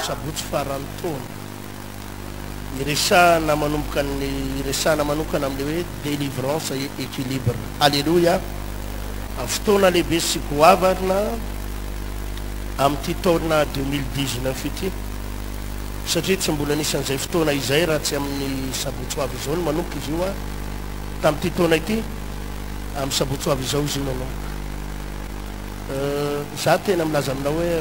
Sabotsy faran'ny taona. Iresahana manomboka ny iresahana manokana amin'ilay hoe délivrance et équilibre. Alléluia! Fotoana lehibe sy goavana amin'ity taona 2019 ity satria tsy mbola nisy an'izay fotoana izay raha tsy amin'ny sabotsy ho avy izao no manomboka izy io tamin'ity taona ity, amin'ny sabotsy ho avy izao izy io manomboka. Za tena milaza aminao hoe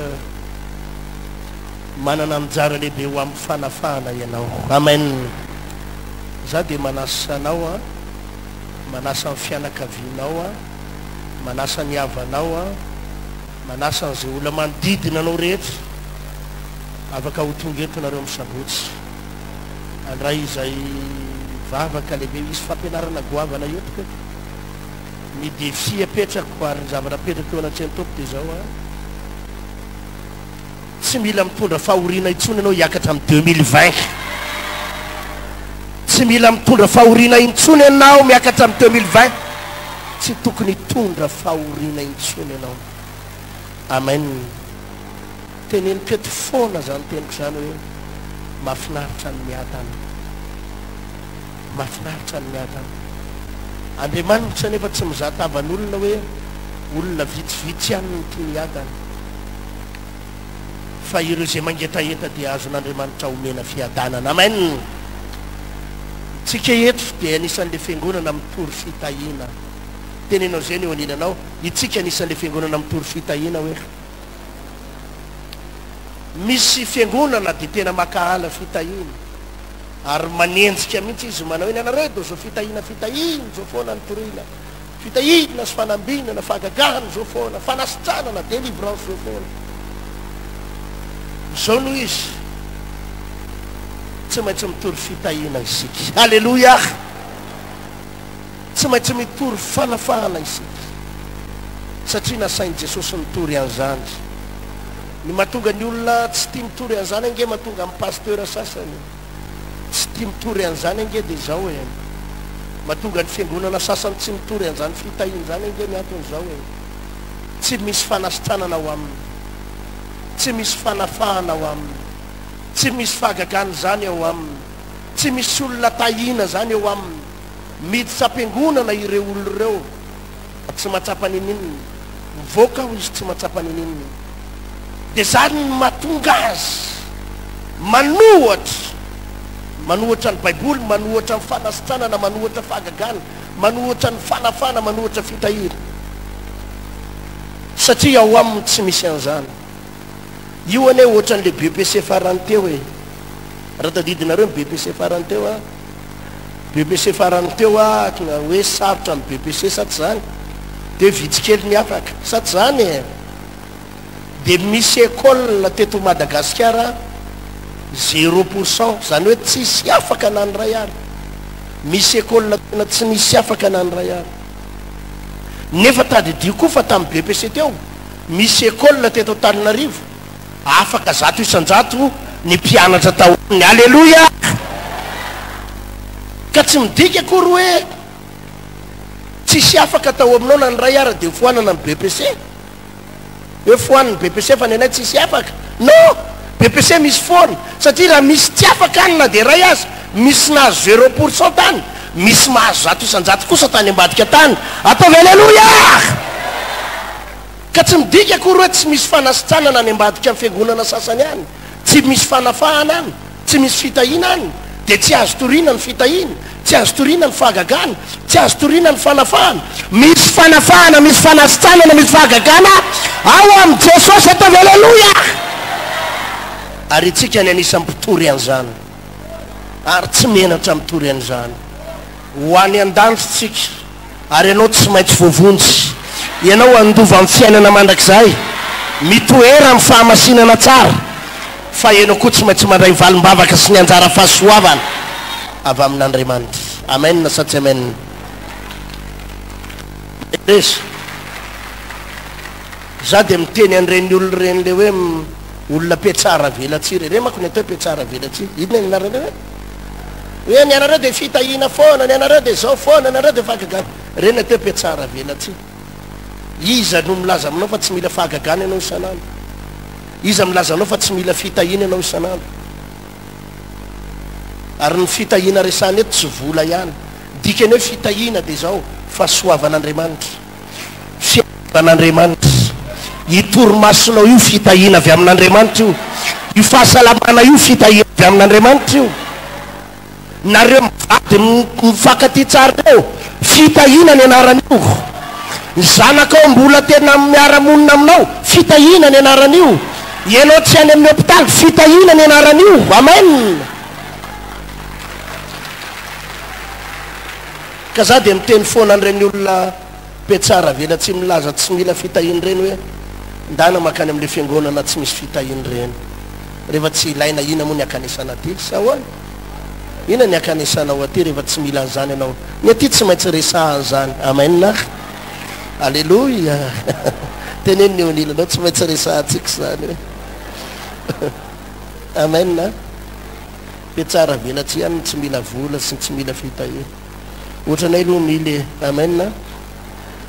manana anjara lehibe ho amin'ny fanafahana ianao. Amen. Za dia manasa anao an, manasa ny fianakavianao an, manasa ny havanao an, manasa an'izay olona manodidina anao rehetra. Afaka ho tonga eto nareo amin'ny sabotsy. Handray izay vavaka lehibe. Hisy fampianarana goavana eto eto. Ny défi apetrako ary ny zavatra apetrako eo anatrehan'ny Tompo dia izao an, tsy mila mitondra fahoriana intsony ianao hiakatra amin'ny 2020. Tsy mila mitondra fahoriana intsony ianao miakatra amin'ny 2020. Tsy tokony hitondra fahoriana intsony ianao. Amen. Teneniko eto foana izany teniko izany hoe mahafinaritra ny miadana. Mahafinaritra ny miadana. Andriamanitra anefa tsy mizaha tavan'olona hoe olona vitsivitsy ihany no tia miadana. Fa ireo izay mangetaheta dia azon'Andriamanitra omena fiadanana. Amen! Tsika eto dia anisan'ilay fiangonana mitory fitahiana. Teneno an'izay ny eo anilanao, itsika anisan'ilay fiangonana mitory fitahiana hoe. Misy fiangonana dia tena makahala fitahiana. Ary manenjika mihitsy izy manao hoe ny anareo dia zao fitahiana fitahiana zao foana no torina, fitahiana sy fanambinana, fahagagana zao foana, fanasitranana, délivrance zao foana. Izao no izy, tsy maintsy mitory fitahiana isika. Alléluia! Tsy maintsy mitory fanafahana isika satria nasain'i Jesosy nitory an'izany. Ny mahatonga ny olona tsy tia mitory an'izany ange mahatonga ny pasteur sasany tsy tia mitory an'izany ange dia izao e. Mahatonga ny fiangonana sasany tsy mitory an'izany fitahiana izany ange ny antony izao e. Tsy misy fanasitranana ao aminy. Tsy misy fanafahana ao aminy. Tsy misy fahagagana izany ao aminy. Tsy misy olona tahiana izany eo aminy. Miditra am-piangonana ireo olona ireo, tsy mahatsapa ninoninona. Mivoaka ao izy tsy mahatsapa ninoninona. Dia izany no mahatonga azy manohatra, manohatra ny Baiboly, manohatra ny fanasitranana, manohatra fahagagana, manohatra ny fanafana, manohatra fitahiana. Satria ao aminy tsy misy an'izany. Io anie ohatran'ilay BEPC farany teo e. Raha tadidinareo ny BEPC farany teo an. BEPC farany teo ah na hoe sarotra ny BEPC sa tsy zany? De vitsy kely ny afaka sa tsy zany e? De misy école teto Madagasikara zéro pour cent zany hoe tsisy afaka na ny iray ary. Misy école tena tsy nisy afaka na ny iray ary. Nefa tadidio koa fa tamin'ny BEPC teo misy école teto Antananarivo Afaka 100% ny mpianatra tao aminy. Aleloia! Ka tsy midika akory hoe tsisy afaka tao aminao na ny iray ara dia foanana ny BEPC. Hoe foano ny BEPC fa ny anay tsisy afaka. Non! BEPC misy foana. Satria raha misy tsy afaka any na dia iray aza, misy nahazo zéro pour cent tany, misy mahazo 100% kosa tany ambadika tany. Ataovy aleloia! Ka tsy midika akory hoe tsy misy fanasitranana any ambadika ny fiangonana sasany any, tsy misy fanafahana any, tsy misy fitahiana any, dia tsy azo toriana ny fitahiana, tsy azo toriana ny fahagagana, tsy azo toriana ny fanafahana. Misy fanafahana, misy fanasitranana, misy fahagagana ao amin'i Jesosy, ataovy aleloia! Ary itsika ny anisan'ny mpitory an'izany, ary tsy menatra mitory an'izany. Ho any an-danitra tsika. Ary ianao tsy maintsy voavonjy. Ianao handova ny fiainana mandrakizay. Mitoera amin'ny fahamasinana tsara, fa ianao koa tsy maintsy mandray ny valim-bavaka sy ny anjara fahasoavana avy amin'Andriamanitra. Amen sa tsy amen? Mahereza. Za dia miteny an'ireny olona ireny le hoe olona mpiatsara velatsihy ireny. Ireny manko ny atao hoe mpiatsara velatsihy. Inona ny anaran'ireny hoe? Hoe ny anareo dia fitahiana foana, ny anareo dia izao foana, ny anareo dia fahagagana. Ireny atao hoe mpiatsara velatsihy. Iza no milaza aminao fa tsy mila fahagagana ianao isan'andro? Iza milaza anao fa tsy mila fitahiana ianao isan'andro? Ary ny fitahiana resahina eto tsy vola ihany. Dikany hoe fitahiana dia izao, fahasoavan'Andriamanitra, fiarovan'Andriamanitra. Io torimasonao io fitahiana avy amin'Andriamanitra io. Io fahasalamana io fitahiana avy amin'Andriamanitra io. Nareo mivady mifankatia tsara ireo, fitahiana ny anaran'io. Ny zanakao mbola tena miara-monina aminao, fitahiana ny anaran'io. Ianao tsy any amin'ny hopitaly, fitahiana ny anaran'io. Amen. Ka za dia miteny foana an'ireny olona mpiatsara velatsihy milaza tsy mila fitahiana ireny hoe, ndana mankany amin'ilay fiangonana tsy misy fitahiana ireny. Rehefa tsy ilaina ina moa ny hankanesana aty? Sa ahoana? Inona ny hankanesanao aty rehefa tsy mila an'izany ianao? Ny aty tsy maintsy resahana izany. Amen. Aleloia. Teneno ny eo anilanao, tsy maintsy resahantsika izany hoe. Amen. Mpiatsara velatsihy ihany ny tsy mila vola sy ny tsy mila fitahiana. Ohatranay aloha mila e. Amen.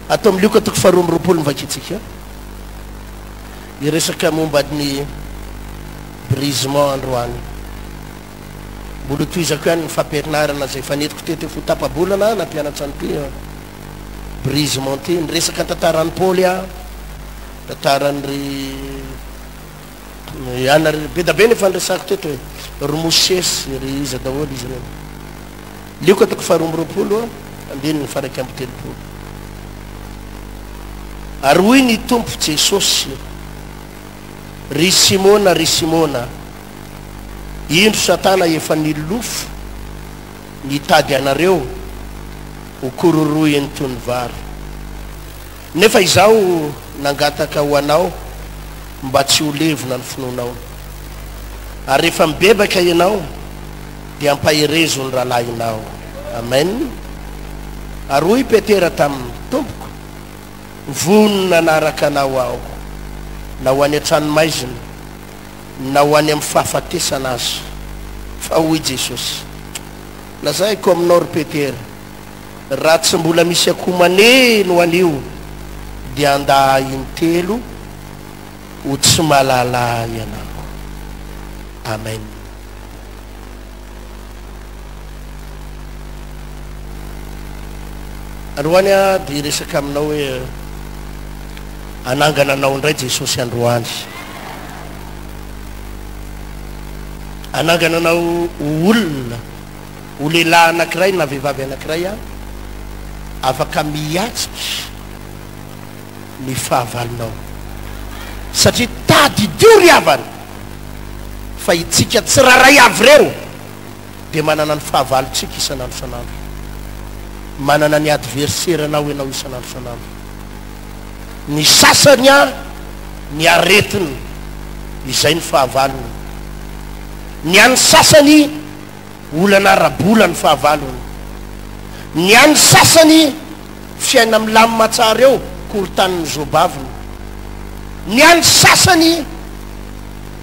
Ato amin'ny Lioka toko faharoa amby roapolo ny vakintsika. Hiresaka momba ny brisement androany. Mbola hotohizako ihany ny fampianarana izay efa nentiko teto efa ho tapa-bolana nampianatra an'ity brisement ity. Niresaka ny tantaran'i Paoly aho, tantaran'i ry Ana, ry be dia be ny efa niresahako teto e, ry Mosesy, ry iza daholo izy ireny. Lioka toko faharoa amby roapolo, andininy faha 31. Ary hoy ny Tompo Jesosy, Ry Simona, ry Simona, indro Satana efa nilofo nitady anareo ho kororohiny toy ny vary. Nefa izaho nangataka ho anao mba tsy ho levona ny finoanao. Ary rehefa mibebaka ianao, dia ampaherezo ny rahalahinao. Amen. Ary hoy Petera taminy, Tompoko, vonona hanaraka anao aho, na ho any an-tranomaizina, na ho any amin'ny fahafatesana aza. Fa hoy Jesosy, Lazaiko aminao, ry Petera, raha tsy mbola misy akoho maneno anio, dia handà ahy intelo ho tsy mahalala ahy ianao. Amen. Androany aho dia hiresaka aminao hoe hanangana anao indray Jesosy androany. Hanangana anao ho olona, ho lehilahy anankiray na vehivavy anankiray aho, afaka miatrika ny fahavalonao. Satria tadidio ry havana fa itsika tsirairay avy ireo dia manana ny fahavalontsika isan'andro isan'andro. Manana ny adversaire-nao ianao isan'andro isan'andro. Ny sasany an, ny aretina, izay ny fahavalony. Ny an'ny sasany olana ara-bola ny fahavalony. Ny an'ny sasany Fiaina milamina tsara eo korontanin'ny zobaviny. Ny an'ny sasany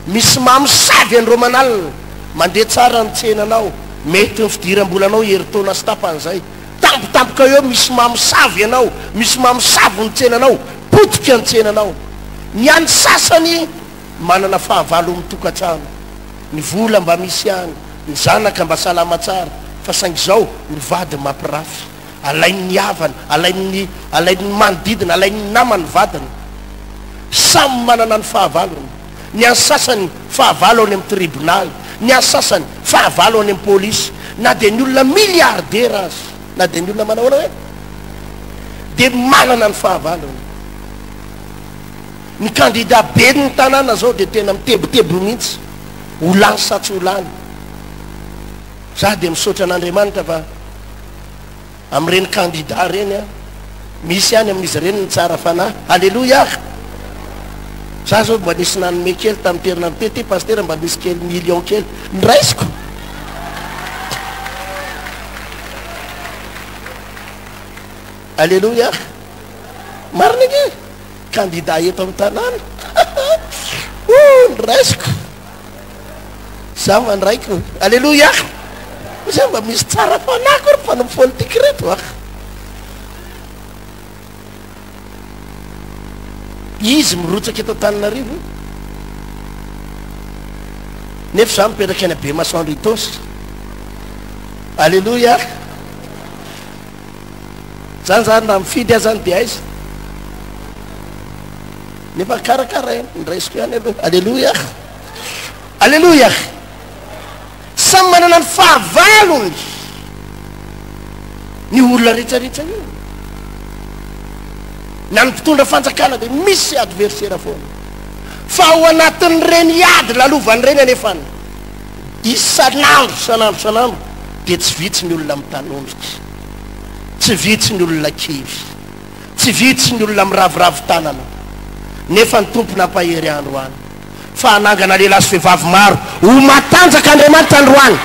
misy mamosavy androaman'alina, mandeha tsara ny tsenanao, mety ny fidiram-bolanao herintaona sy tapany izay, tampotampoka eo misy mamosavy ianao, misy mamosavy ny tsenanao, potika ny tsenanao. Ny an'ny sasany manana fahavalo amin'ny tokantrano, ny vola mba misy ihany, ny zanaka mba salama tsara, fa saingy izao ny vady mampirafy. Alain'ny havana, alain'ny alain'ny manodidina, alain'ny namany vadiny. Samy manana ny fahavalony. Ny an'ny sasany fahavalo any amin'ny tribonaly, ny an'ny sasany fahavalo any amin'ny polisy, na dia ny olona milliardaire aza, na dia ny olona manao ahoana hoe, dia manana ny fahavalony. Ny kandida ben'ny tanàna zao dia tena mitebiteby mihitsy, ho lany sa tsy ho lany. Za dia misaotra an'Andriamanitra fa amin'ireny candidat ireny an, misy ihany amin'izy ireny ny tsara fanahy. Aleloia! Za zao mba nisy nanome kely tamin'ity herinandro ity, ity pasitera mba misy kely million kely noraisiko. Aleloia! Marina ange! Candidat eto amin'ny tanàna. Oh, noraisiko. Za mandraiko. Aleloia! Za mba misy tsara fanahy koa ry mpanao politique reto a. Izy mirotsaka eto Antananarivo. Nefa izaho mipetraka eny Bemasoandro Itaosy. Aleloia. Zany zany raha mifidy aho zany dia aiza? Nefa karakaraina, ny raisiko ihany aloha. Aleloia. Aleloia. Samy manana ny fahavalony ny olona rehetrarehetra io. Na ny mpitondra fanjakana dia misy adversaire foana. Fa ao anatin'ireny ady lalovany ireny anefa isan'andro isan'andro isan'andro dia tsy vitsy ny olona mitanondrika. Tsy vitsy ny olona kivy. Tsy vitsy ny olona miraviravy tanana. Nefa ny Tompo nampahery androany. Fa hanangana lehilahy sy vehivavy maro ho matanjaka Andriamanitra androany.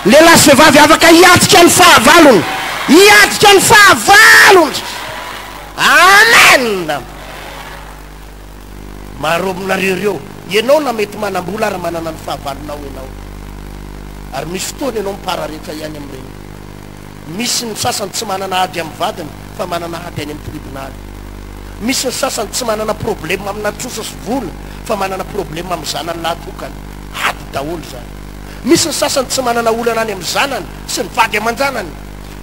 Lehilahy sy vehivavy afaka hiatrika ny fahavalony. Hiatrika ny fahavalony. Amen! Maro aminareo ireo, ianao na mety manam-bola ary manana ny fahavalonao ianao. Ary misy fotoana ianao mipararetra ihany amin'ireny. Misy ny sasany tsy manana ady amin'ny vadiny fa manana ady any amin'ny tribonaly. Misy ny sasany tsy manana problème amina trosa sy vola fa manana problème amin'ny zanany lahy tokana. Ady daholo izany. Misy ny sasany tsy manana olana any amin'ny zanany sy ny vady aman-janany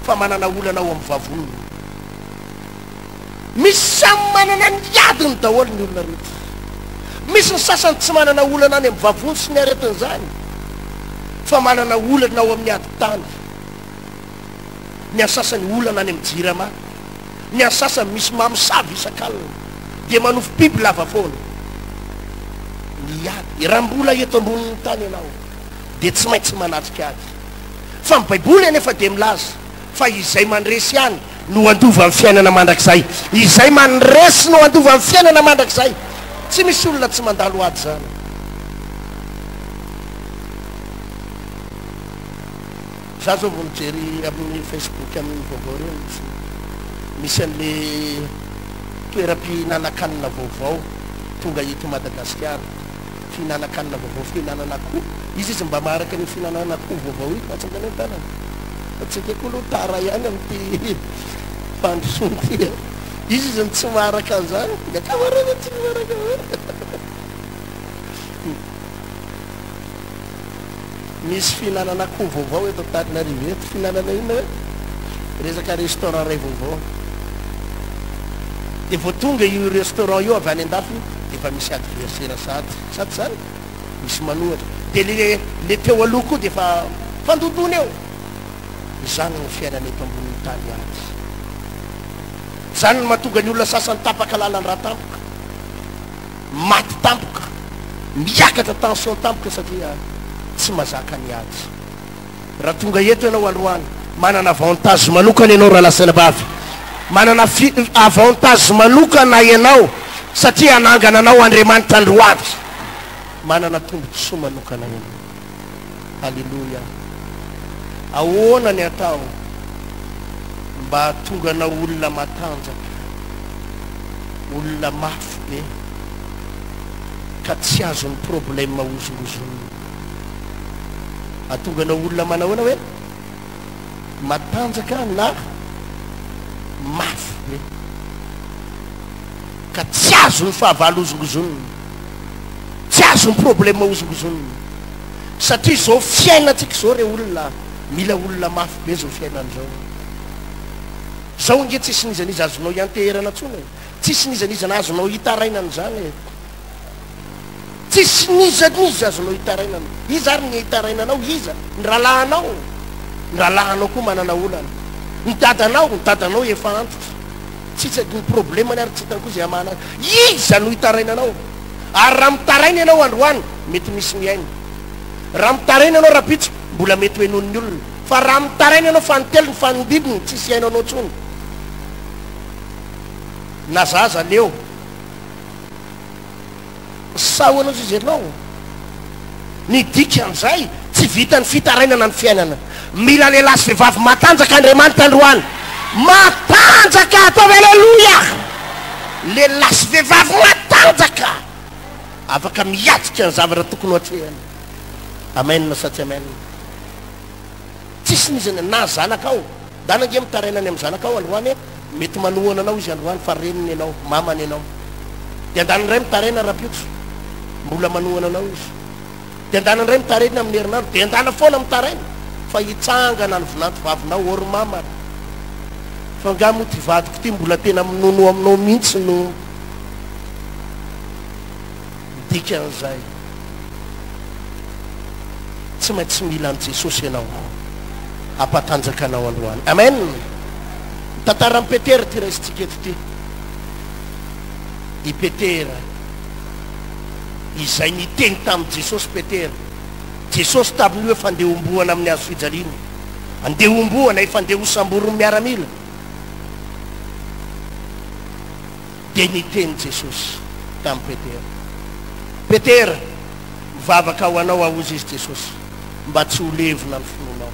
fa manana olana ao amin'ny vavoniny. Misy samy manana ny adiny daholo ny olona rehetra. Misy ny sasany tsy manana olana any amin'ny vavony sy ny aretin'izany fa manana olana ao amin'ny ady tany. Ny an'ny sasany olana any amin'ny jirama. Ny an'ny sasany misy mamosavy isak'alina dia manofy biby lava foana. Ny ady, raha mbola eto ambonin'ny tany ianao dia tsy maintsy manatrika ady. Fa ny Baiboly anefa dia milaza fa izay mandresy ihany no handova ny fiainana mandrakizay. Izay mandresy no handova ny fiainana mandrakizay. Tsy misy olona tsy mandalo ady izany. Za zao vao mijery amin'ny Facebook amin'ny vaovao ireny misy misy an'le toeram-pihinanan-kanina vaovao tonga eto Madagasikara. Fihinanan-kanina vaovao, fihinanana akoho. Iza izy mba maharaka an'io fihinanana akoho vaovao io? Atsangano ny tanana. Fa tsika koa aloha tara ihany amin'ity fandrosoana ity e. Iza izy no tsy maharaka an'izany? Ny ankamaroany tsy maharaka an'izany. Misy fihinanana akoho vaovao eto Antananarivo eto. Fihinanana inona hoe? Resaka restaurant iray vaovao. Dia vao tonga io restaurant io avy any andafy dia efa misy adversaire sahady. Sa tsy izany? Misy manohatra. Dia le le teo aloha koa dia efa fandondona eo. Izany no fiainana eto ambonin'ny tany ady. Izany no mahatonga ny olona sasany tapaka lalan-drà tampoka. Maty tampoka, miakatra tension tampoka satria tsy mazaka ny ady. Raha tonga eto ianao androany, manana avantage manokana ianao rahalahy sy anabavy. Manana avantage manokana ianao satria hanangana anao Andriamanitra androany. Manana tombontsoa manokana ianao. Aleloia. Ahoana ny atao mba hahatonga anao olona matanjaka, olona mafy be ka tsy azon'ny problème hozongozonina? Hahatonga anao olona manahoana hoe? Matanjaka na mafy be ka tsy azon'ny fahavalo hozongozonina, tsy azon'ny problème hozongozonina. Satria izao fiainantsika izao re olona mila olona mafy be izao fiainana izao. Izao ange tsisy n'iza n'iza azonao ianteherana intsony e. Tsisy n'iza n'iza azonao itarainana izany e. Tsisy n'iza n'iza azonao itarainana. Iza ary ny itarainanao? Iza? Ny rahalahinao? Ny rahalahinao koa manana olana. Ny dadanao? Ny dadanao efa antitra. Tsisy ny problemany ary tsy hitany koa izay hamahana azy. Iza no itarainanao? Ary raha mitaraina ianao androany, mety misy mihaino. Raha mitaraina ianao rahampitso, mbola mety ho henoin'ny olona. Fa raha mitaraina ianao fanintelony, fanindiminy, tsisy hihaino anao intsony. Na zaza leo. Sahona ozy izy ianao. Ny dikan'izay, tsy vitan'ny fitarainana ny fiainana. Mila lehilahy sy vehivavy matanjaka Andriamanitra androany. Matanjaka! Ataovy Aleloia! Lehilahy sy vehivavy matanjaka! Afaka miatrika ny zavatra tokony ho atrehany. Amen sa tsy amen? Tsisy n'iza na zanakao. Ndana ange mitaraina any amin'ny zanakao androany e! Mety manohana anao izy androany fa reniny ianao, mamany ianao. Dia andany indray mitaraina rahampitso, mbola manohana anao izy. Dia andana indray mitaraina amin'ny herinandro, dia andana foana mitaraina fa hitsangana ny vinanto vavinao, ô ry mama. Fa angaha moa ity vadiko ity mbola tena minono aminao mihitsy no dikan'izay? Tsy maintsy mila an'i Jesosy ianao hampatanjaka anao androany. Amen! Ny tantaran'i Petera ity raisintsika eto ity. I Petera izay niteny tamin'i Jesosy Petera. Jesosy tamin'io efa andeha homboana amin'ny hazo fijaliana. Andeha homboana, efa andeha hosamborin'ny miaramila. Dia niteny Jesosy tamin'i Petera, Petera, mivavaka ho anao aho, hozy izy Jesosy, mba tsy ho levona ny finoanao.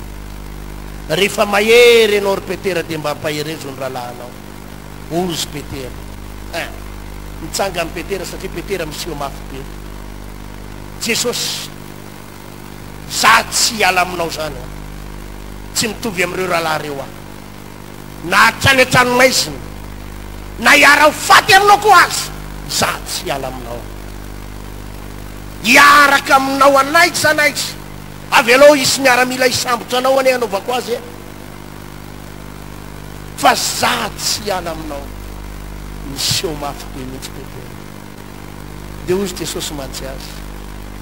Rehefa mahery ianao ry Petera dia mba ampaherezo ny rahalahinao. Hozy Petera. Ein. Nitsangana Petera satria Petera miseho mafy be. Jesosy, za tsy hiala aminao zany an. Tsy mitovy amin'ireo rahalahy ireo aho. Na hatrany an-tranomaizina, na hiara-ho faty aminao koa aza, za tsy hiala aminao. Hiaraka aminao an'aiza n'aiza. Avelao hisy miaramila hisambotra anao anie hanaovako azy e. Fa za tsy hiala aminao. Niseho mafy be mihitsy Petera. Dia hozy Jesosy mantsy azy,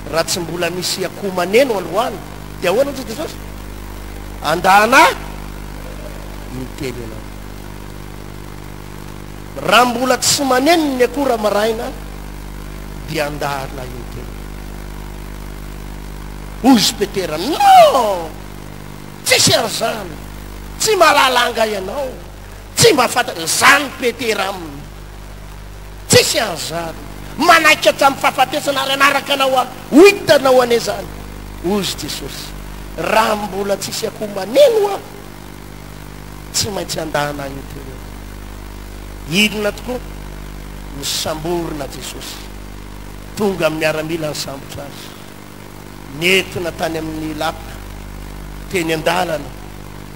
Raha tsy mbola misy akoho maneno androany, dia ahoana hozy Jesosy? Andana intelo ianao. Raha mbola tsy maneno ny akoho raha maraina, dia andana intelo. Hozy Petera, Non! Tsisy an'izany! Tsy mahalala angaha ianao? Tsy mba fanta-, izany Petera aminy. Tsisy an'izany. Manaiky hatramin'ny fahafatesana ary hanaraka anao aho. Ho hitanao anie izany. Hozy Jesosy, Raha mbola tsisy akoho maneno aho, tsy maintsy handahana ahy intelo ianao. Inona tokoa? Nosamborina Jesosy. Tonga ny miaramila nisambotra Azy. Nentina tany amin'ny lapa, teny an-dalana,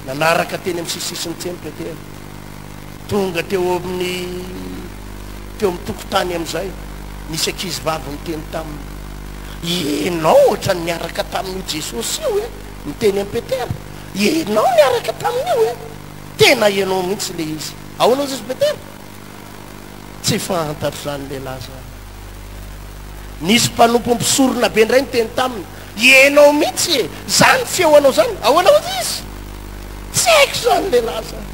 nanaraka teny amin'ny sisisisiny teny Petera. Tonga teo amin'ny teo amin'ny tokotany amin'izay, nisy ankizivavy niteny taminy, Ianao ohatran'ny niaraka tamin'io Jesosy io e! Niteny an'i Petera, Ianao niaraka tamin'io e! Tena ianao mihitsy ilay izy. Ahoana hoy izy Petera? Tsy fantatro izany lehilahy izany. Nisy mpanompo mpisorona be indray niteny taminy, Ianao mihitsy e! Izany feo anao izany! Ahoana hoy izy? Tsy haiko izany lehilahy izany.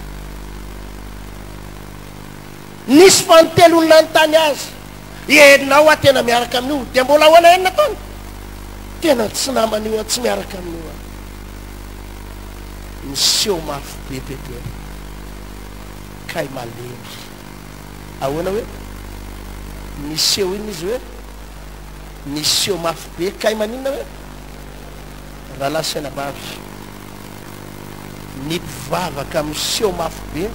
Nisy fanintelony nanontany azy, Ianao aho tena miaraka amin'io, dia mbola ahoana ihany nataony? Tena tsy naman'io aho, tsy miaraka amin'io aho. Niseho mafy be Petera, kay malemy. Ahoana hoe? Niseho inona izy hoe? Niseho mafy be kay maninona hoe? Rahalahy sy anabavy, ny mpivavaka miseho mafy be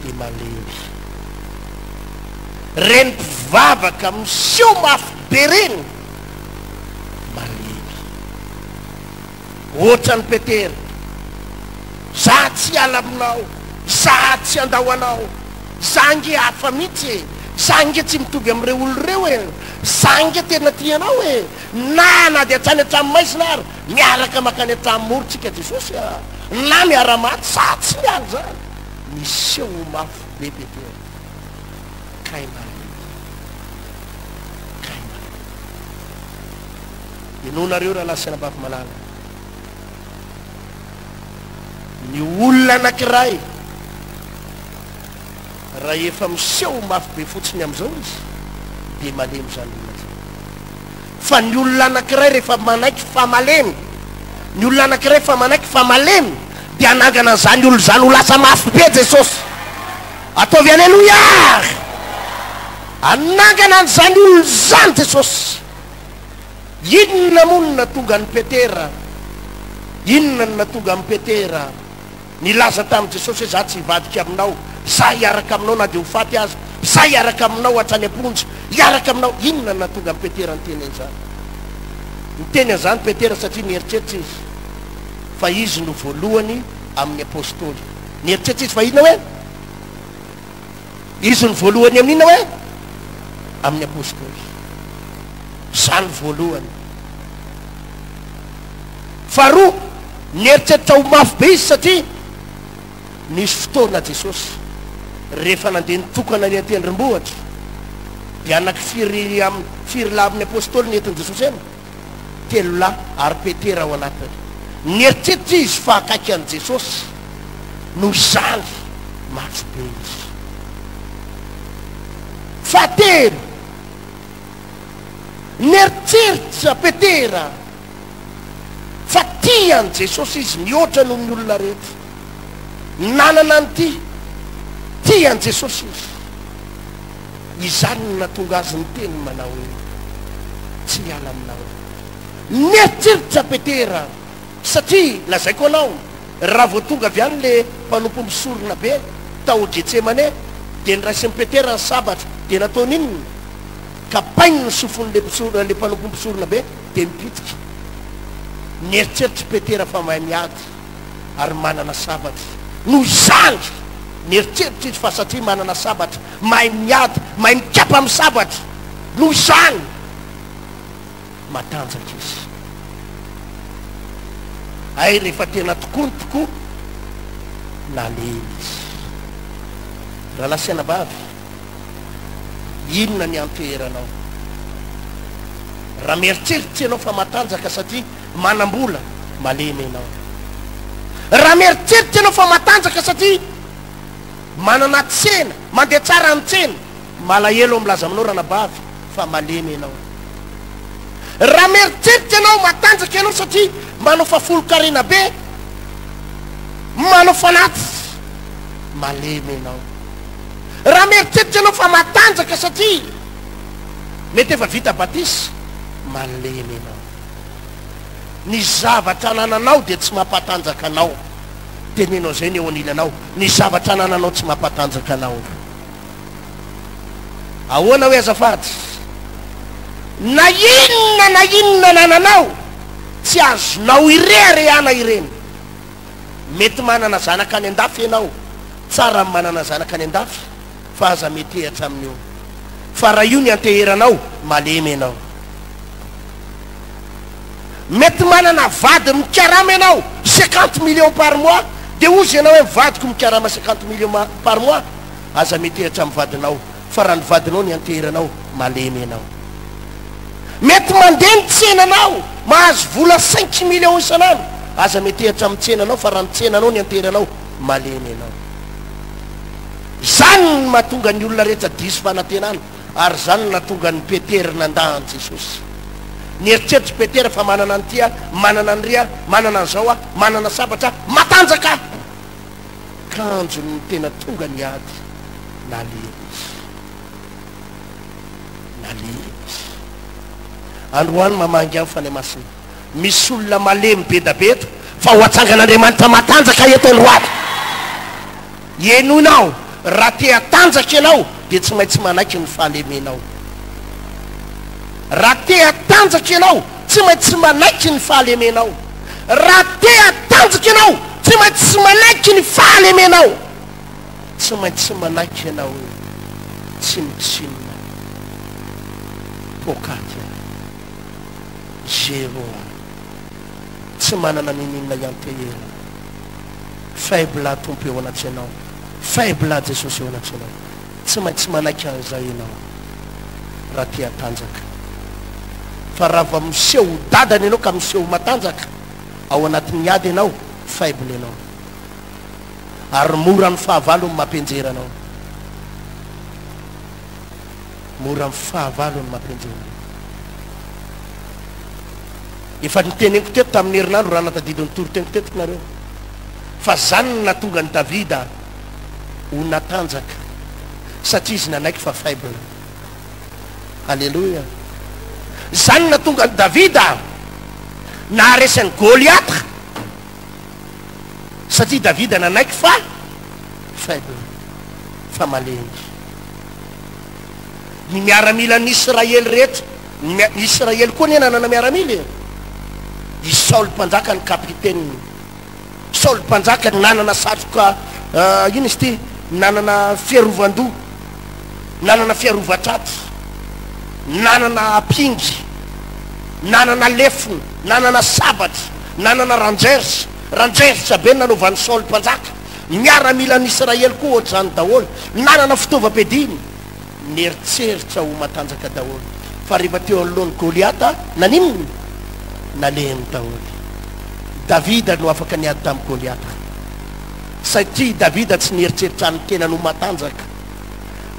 dia malemy. Reny mpivavaka miseho mafy be reny malemy. Ohatran'i Petera, Za tsy hiala aminao, za tsy handao anao, za ange hafa mihitsy e, za ange tsy mitovy amin'ireo olona ireo e, za ange tena tia anao e, na na dia hatrany an-trano maizina ary, miaraka mankany an-trano moro tsika Jesosy a, na miara-maty, za tsy miala izany. Niseho ho mafy be Petera. Kay malemy. Kay malemy. Inoanareo rahalahy sy anabavy malala, ny olona anankiray raha efa miseho mafy be fotsiny amin'izao izy dia malemy izany olona izany. Fa ny olona anankiray rehefa manaiky fa malemy, ny olona anankiray fa manaiky fa malemy dia hanangana an'izany olona izany ho lasa mafy be Jesosy. Ataovy aleloia ary! Hanangana an'izany olona izany Jesosy. Inona moa no nahatonga an'i Petera? Inona no nahatonga an'i Petera nilaza tamin'i Jesosy hoe, Izaho tsy hivadika aminao, izaho hiaraka aminao na dia ho faty aza, izaho hiaraka aminao hatrany am-ponja, hiaraka aminao. Inona no nahatonga an'i Petera niteny an'izany? Niteny an'izany Petera satria nieritreritra izy fa izy no voalohany amin'ny apostoly. Nieritreritra izy fa inona hoe? Izy no voalohany amin'inona hoe? Amin'ny apostoly. Za no voalohany. Faharoa, nieritreritra ho mafy be izy satria nisy fotoana Jesosy rehefa nandeha nitokana any an-tendrombohitra dia anaky firy am firy lahy amin'ny apostoly nentin'i Jesosy eny? Telo lahy ary Petera ao anatiny. Nieritreritra izy fa akaiky an'i Jesosy, noho izany mafy be izy. Fahatelo, nieritreritra Petera fa tia an'i Jesosy izy mihoatra noho ny olona rehetra. Nanana an'ity, tia an'i Jesosy izy. Izany no nahatonga azy niteny manao hoe, Tsy hiala aminao aho. Nieritreritra Petera, satria, lazaiko anao, raha vao tonga avy any le mpanompo mpisorona be tao Getsemane, dia noraisin'i Petera ny sabatra, dia nataony inona? Kapainy ny sofin'le mpisorona, le mpanompo mpisorona be, dia nipitika. Nieritreritra i Petera fa mahay miady ary manana sabatra. Noho izany, nieritreritra izy fa satria manana sabatra, mahay miady, mahay mikapa amin'ny sabatra. Noho izany, matanjaka izy. Hay rehefa tena tokoa ny tokoa, nalemy izy. Rahalahy sy anabavy, inona ny anteheranao? Raha mieritreritra ianao fa matanjaka satria manam-bola, malemy ianao. Raha mieritreritra ianao fa matanjaka satria manana tsena, mandeha tsara ny tsena, malahelo aho milaza aminao ranabavy fa malemy ianao. Raha mieritreritra ianao matanjaka ianao satria manao fahafolon-karena be, manao fanatitra, malemy ianao. Raha mieritreritra ianao fa matanjaka satria mety efa vita batisa, malemy ianao. Ny zavatra anananao dia tsy mampatanjaka anao. Teneno an'izay ny eo anilanao, ny zavatra anananao tsy mampatanjaka anao. Ahoana hoe azafady? Na inona na inona anananao, tsy azonao ireharehana ireny. Mety manana zanaka any an-dafy ianao, tsara ny manana zanaka any an-dafy fa aza metehatra amin'io. Fa raha io ny anteheranao, malemy ianao. Mety manana vady mikarama ianao cinquante millions par mois, dia hozy ianao hoe ny vadiko mikarama cinquante millions par mois, aza metehatra amin'ny vadinao fa raha ny vadinao ny anteheranao, malemy ianao. Mety mandeha ny tsenanao, mahazo vola cinq millions isan'andro, aza metehatra amin'ny tsenanao fa raha ny tsenanao ny anteheranao, malemy ianao. Izany no mahatonga ny olona rehetra diso fanantenana ary izany no nahatonga an'i Petera nandà an'i Jesosy. Nieritreritra i Petera fa manana an'ity aho, manana an'iry aho, manana an'izao aho, manana sabatra aho, matanjaka aho! Kanjo nony tena tonga ny ady, nalemy izy. Nalemy izy. Androany mamangy ahy ny Fanahy Masina. Misy olona malemy be da be eto fa ho atsangan'Andriamanitra matanjaka eto androany. Henoinao, raha te hatanjaka ianao dia tsy maintsy manaiky ny fahalemenao. Raha te hatanjaka ianao, tsy maintsy manaiky ny fahalemenao. Raha te hatanjaka ianao, tsy maintsy manaiky ny fahalemenao. Tsy maintsy manaiky ianao hoe tsinontsinona, poakaty aho. Zéro aho. Tsy manana n'inon'inona ianteherana. Faible aho Tompo eo anatrehanao. Faible aho Jesosy eo anatrehanao. Tsy maintsy manaiky an'izay ianao raha te hatanjaka. Fa raha vao miseho ho dadany ianao ka miseho ho matanjaka, ao anatin'ny ady ianao, faible ianao. Ary mora amin'ny fahavalo ny mampianjera anao. Mora amin'ny fahavalo ny mampianjera anao. Efa niteneniko teto tamin'ny herinandro raha natadidy ny toriteniko teto nareo fa zany no nahatonga an'i Davida ho natanjaka satria izy nanaiky fa faible. Aleloia. Zany no nahatonga an'i Davida naharesy an'i Goliata satria Davida nanaiky fa faible, fa malemy. Ny miaramilan'ny Israely rehetra, ny Israely koa anie nanana miaramila e! I Saoly mpanjaka ny kapiteniny. Saoly mpanjaka nanana satroka inona izy ity? Nanana fiarovan-doha, nanana fiarovan-tratra, nanana ampinga, nanana lefona, nanana sabatra. Nanana rangers, rangers be nanaovan'i Saoly mpanjaka. Ny miaramilan'ny Israely koa ohatr'izany daholo. Nanana fitaovam-piadiana. Nieritreritra ho matanjaka daholo. Fa rehefa teo anoloan'i Goliata, naninona? Nalemy daholo. Davida no afaka niady tamin'i Goliata. Satria i Davida tsy nieritreritra ny tenany ho matanjaka,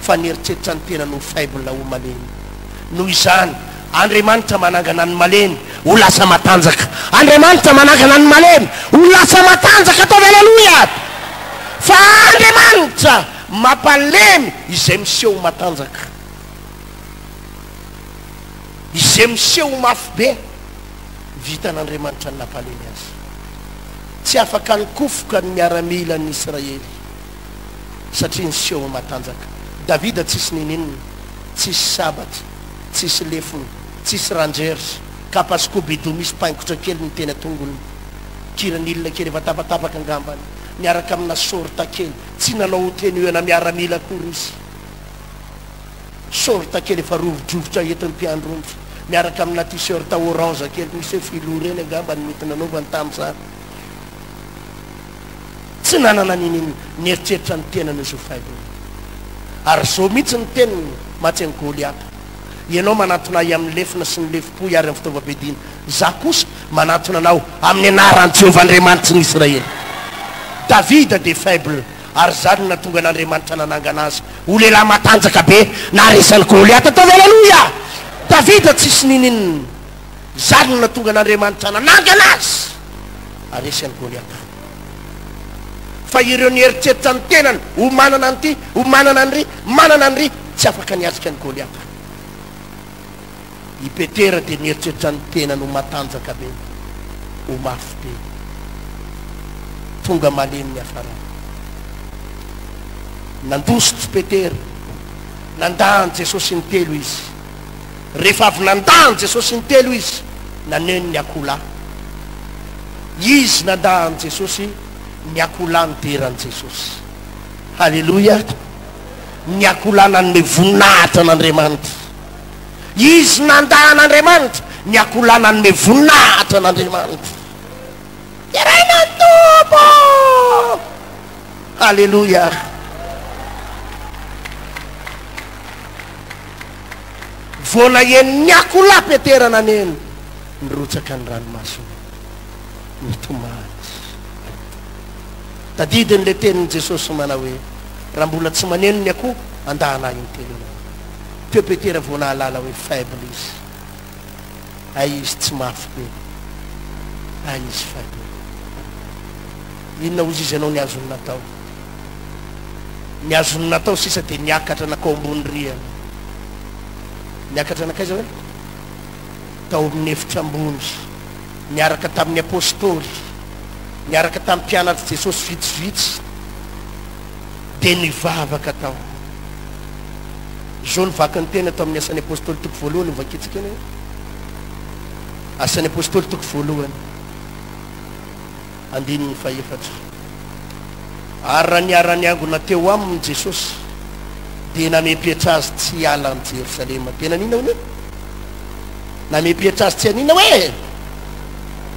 fa nieritreritra ny tenany ho faible, ho malemy. Noho izany, Andriamanitra manangana ny malemy ho lasa matanjaka. Andriamanitra manangana ny malemy ho lasa matanjaka. Ataovy aleloia! Fa Andriamanitra mampalemy izay miseho ho matanjaka. Izay miseho ho mafy be, vitan'Andriamanitra ny nampalemy azy. Tsy afaka nikofoka ny miaramilan'ny Israely satria niseho ho matanjaka. Davida tsisy nininona, tsisy sabatra. Tsisy lefona, tsisy rangers, kapa scooby-doo misy paingotra kely ny teny an-tongony, kiranil kely efa tapatapaka angambany, miaraka amina short kely, tsy nanao tenue ana miaramila akory izy, short kely efa rovidrovitra entin'ny mpiandry omby, miaraka amina t-shirt orange kely misy hoe filoha ireny angamba no mety nanaovany tamin'izany. Tsy nanana niniana nieritreritra ny tenany izy ho faible. Ary izao mihitsy ny teniny mantsy an'i Goliata, Ianao manantona ahy amin'ny lefona sy ny lefom-pohy ary amin'ny fitaovam-piadiana. Izaho kosa manantona anao amin'ny anaran'i Jehovah Andriamanitry ny Israely. Davida dia faible, ary izany no nahatonga an'Andriamanitra nanangana azy ho lehilahy matanjaka be naharesy an'i Goliata. Ataovy Aleloia! Davida tsisy niniana. Izany no nahatonga an'Andriamanitra nanangana azy haharesy an'i Goliata. Fa ireo nieritreritra ny tenany ho manana an'ity, ho manana an'ry, manana an'ry, tsy afaka niatrika an'i Goliata. I Petera dia nieritreritra ny tenany ho matanjaka be, ho mafy be. Tonga malemy ny hafarany. Nandositra i Petera, nandà an'i Jesosy intelo izy. Rehefa avy nandà an'i Jesosy intelo izy, naneno ny akoholahy. Izy nandà an'i Jesosy, ny akoholahy nidera an'i Jesosy. Haleloia! Ny akoholahy nanome voninahitra an'Andriamanitra. Izy nandà an'Andriamanitra, ny akoholahy nanome voninahitra an'Andriamanitra. Deraina ny Tompo! Haleloia! Vao naheno ny akoholahy Petera naneno, nirotsaka ny ranomasony, nitomany. Tadidiny ilay tenin'i Jesosy manao hoe, Raha mbola tsy maneno ny akoho, andahana ahy intelo ianao. Teo Petera vao nahalala hoe faible izy. Hay izy tsy mafy be. Hay izy faible. Inona hozy izy ianao ny azony natao? Ny azony natao sisa dia niakatra nakao ambony rihana. Niakatra nankaiza hoe? Tao amin'ny efitra ambony, niaraka tamin'ny apostoly, niaraka tamin'ny mpianatr'i Jesosy vitsivitsy, dia nivavaka tao. Izao no vakin'ny teny ato amin'ny Asan'ny Apostoly toko voalohany, hovakintsika anie. Asan'ny Apostoly toko voalohany. Andininy fahefatra. Ary raha niara-niangona teo aminy Jesosy, dia namepietra azy tsy hiala an'i Jerosalema. Dia naninona hono e? Namepietra azy tsy haninona hoe?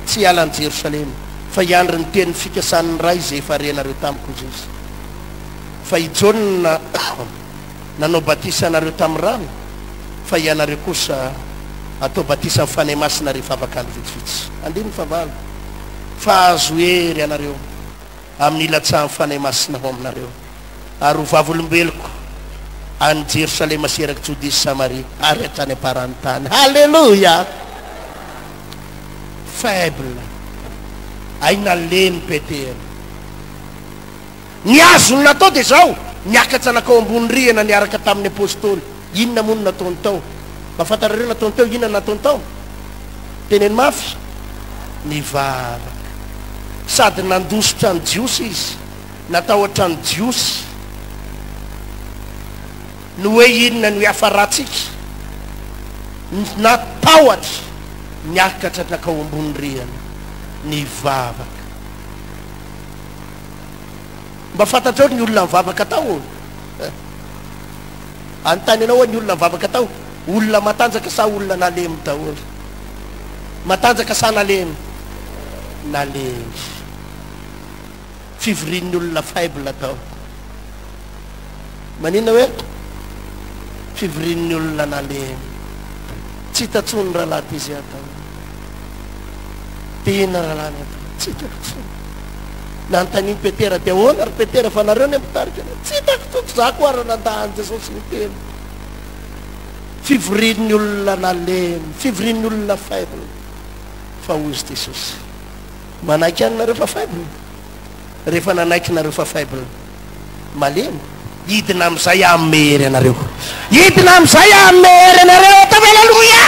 Tsy hiala an'i Jerosalema, fa hiandry ny teny fikasan'ny Ray izay efa renareo tamiko, hoy Izy. Fa i Jaona nanao batisa anareo tamin'ny rano, fa ianareo kosa hatao batisa amin'ny Fanahy Masina rehefa afaka andro vitsivitsy. Andininy fahavalo. Fa hahazo hery ianareo amin'ny hilatsahan'ny Fanahy Masina ho aminareo, ary ho vavolombeloko any Jerosalema sy erak'i Jodia sy Samaria ary hatrany am-paran'ny tany. Haleloia! Faible. Hay nalemy Petera. Ny azony natao dia izao, niakatra nankao ambony rihana niaraka tamin'ny apostoly. Inona moa no nataony tao? Mba fantatrareo nataony teo? Inona no nataony tao? Teneno mafy. Nivavaka. Sady nandositra ny Jiosy izy. Natahotra ny Jiosy. Ny hoe inona no hiafarantsika? Natahotra. Niakatra nankao ambony rihana. Nivavaka. Mba fantatrao ny olona nivavaka tao? Anontany anao aho ny olona nivavaka tao, olona matanjaka sa olona nalemy daholo? Matanjaka sa nalemy? Nalemy. Fivorian'ny olona faible tao. Maninona hoe fivorian'ny olona nalemy? Tsy hita tsony rahalahy Tezia tao. Tena rahalahy ny atao. Tsy hitako tsony. Nanontanian'i Petera dia ahoana ry Petera fa nareo ny mpitarika anay. Tsy hitako tsony za koa ary nandà an'i Jesosy niteny. Fivorian'ny olona nalemy, fivorian'ny olona faible. Fa hoy izy Jesosy, manaiky ihany nareo fa faible? Rehefa nanaiky nareo fa faible, malemy, hidina amin'izay hanome hery anareo. Hidina amin'izay hanome hery anareo. Ataovy aleloia!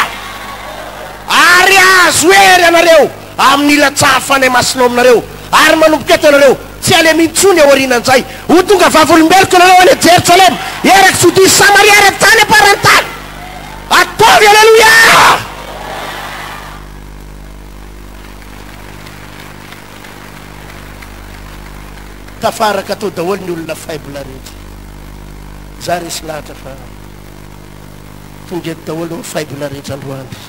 Ary hahazo hery anareo amin'ny hilatsahan'ny Fanahy Masina ao aminareo. Ary manomboka eto ianareo, tsy halemy intsony aorianan'izay. Ho tonga vavolombeloko ianareo any Jerosalema, eraky Jodia sy Samaria ary hatrany am-paran'ny tany. Ataovy aleloia! Tafaraka tao daholo ny olona faible rehetra. Za resy lahatra fa tonga eto daholo ny faible rehetra androany.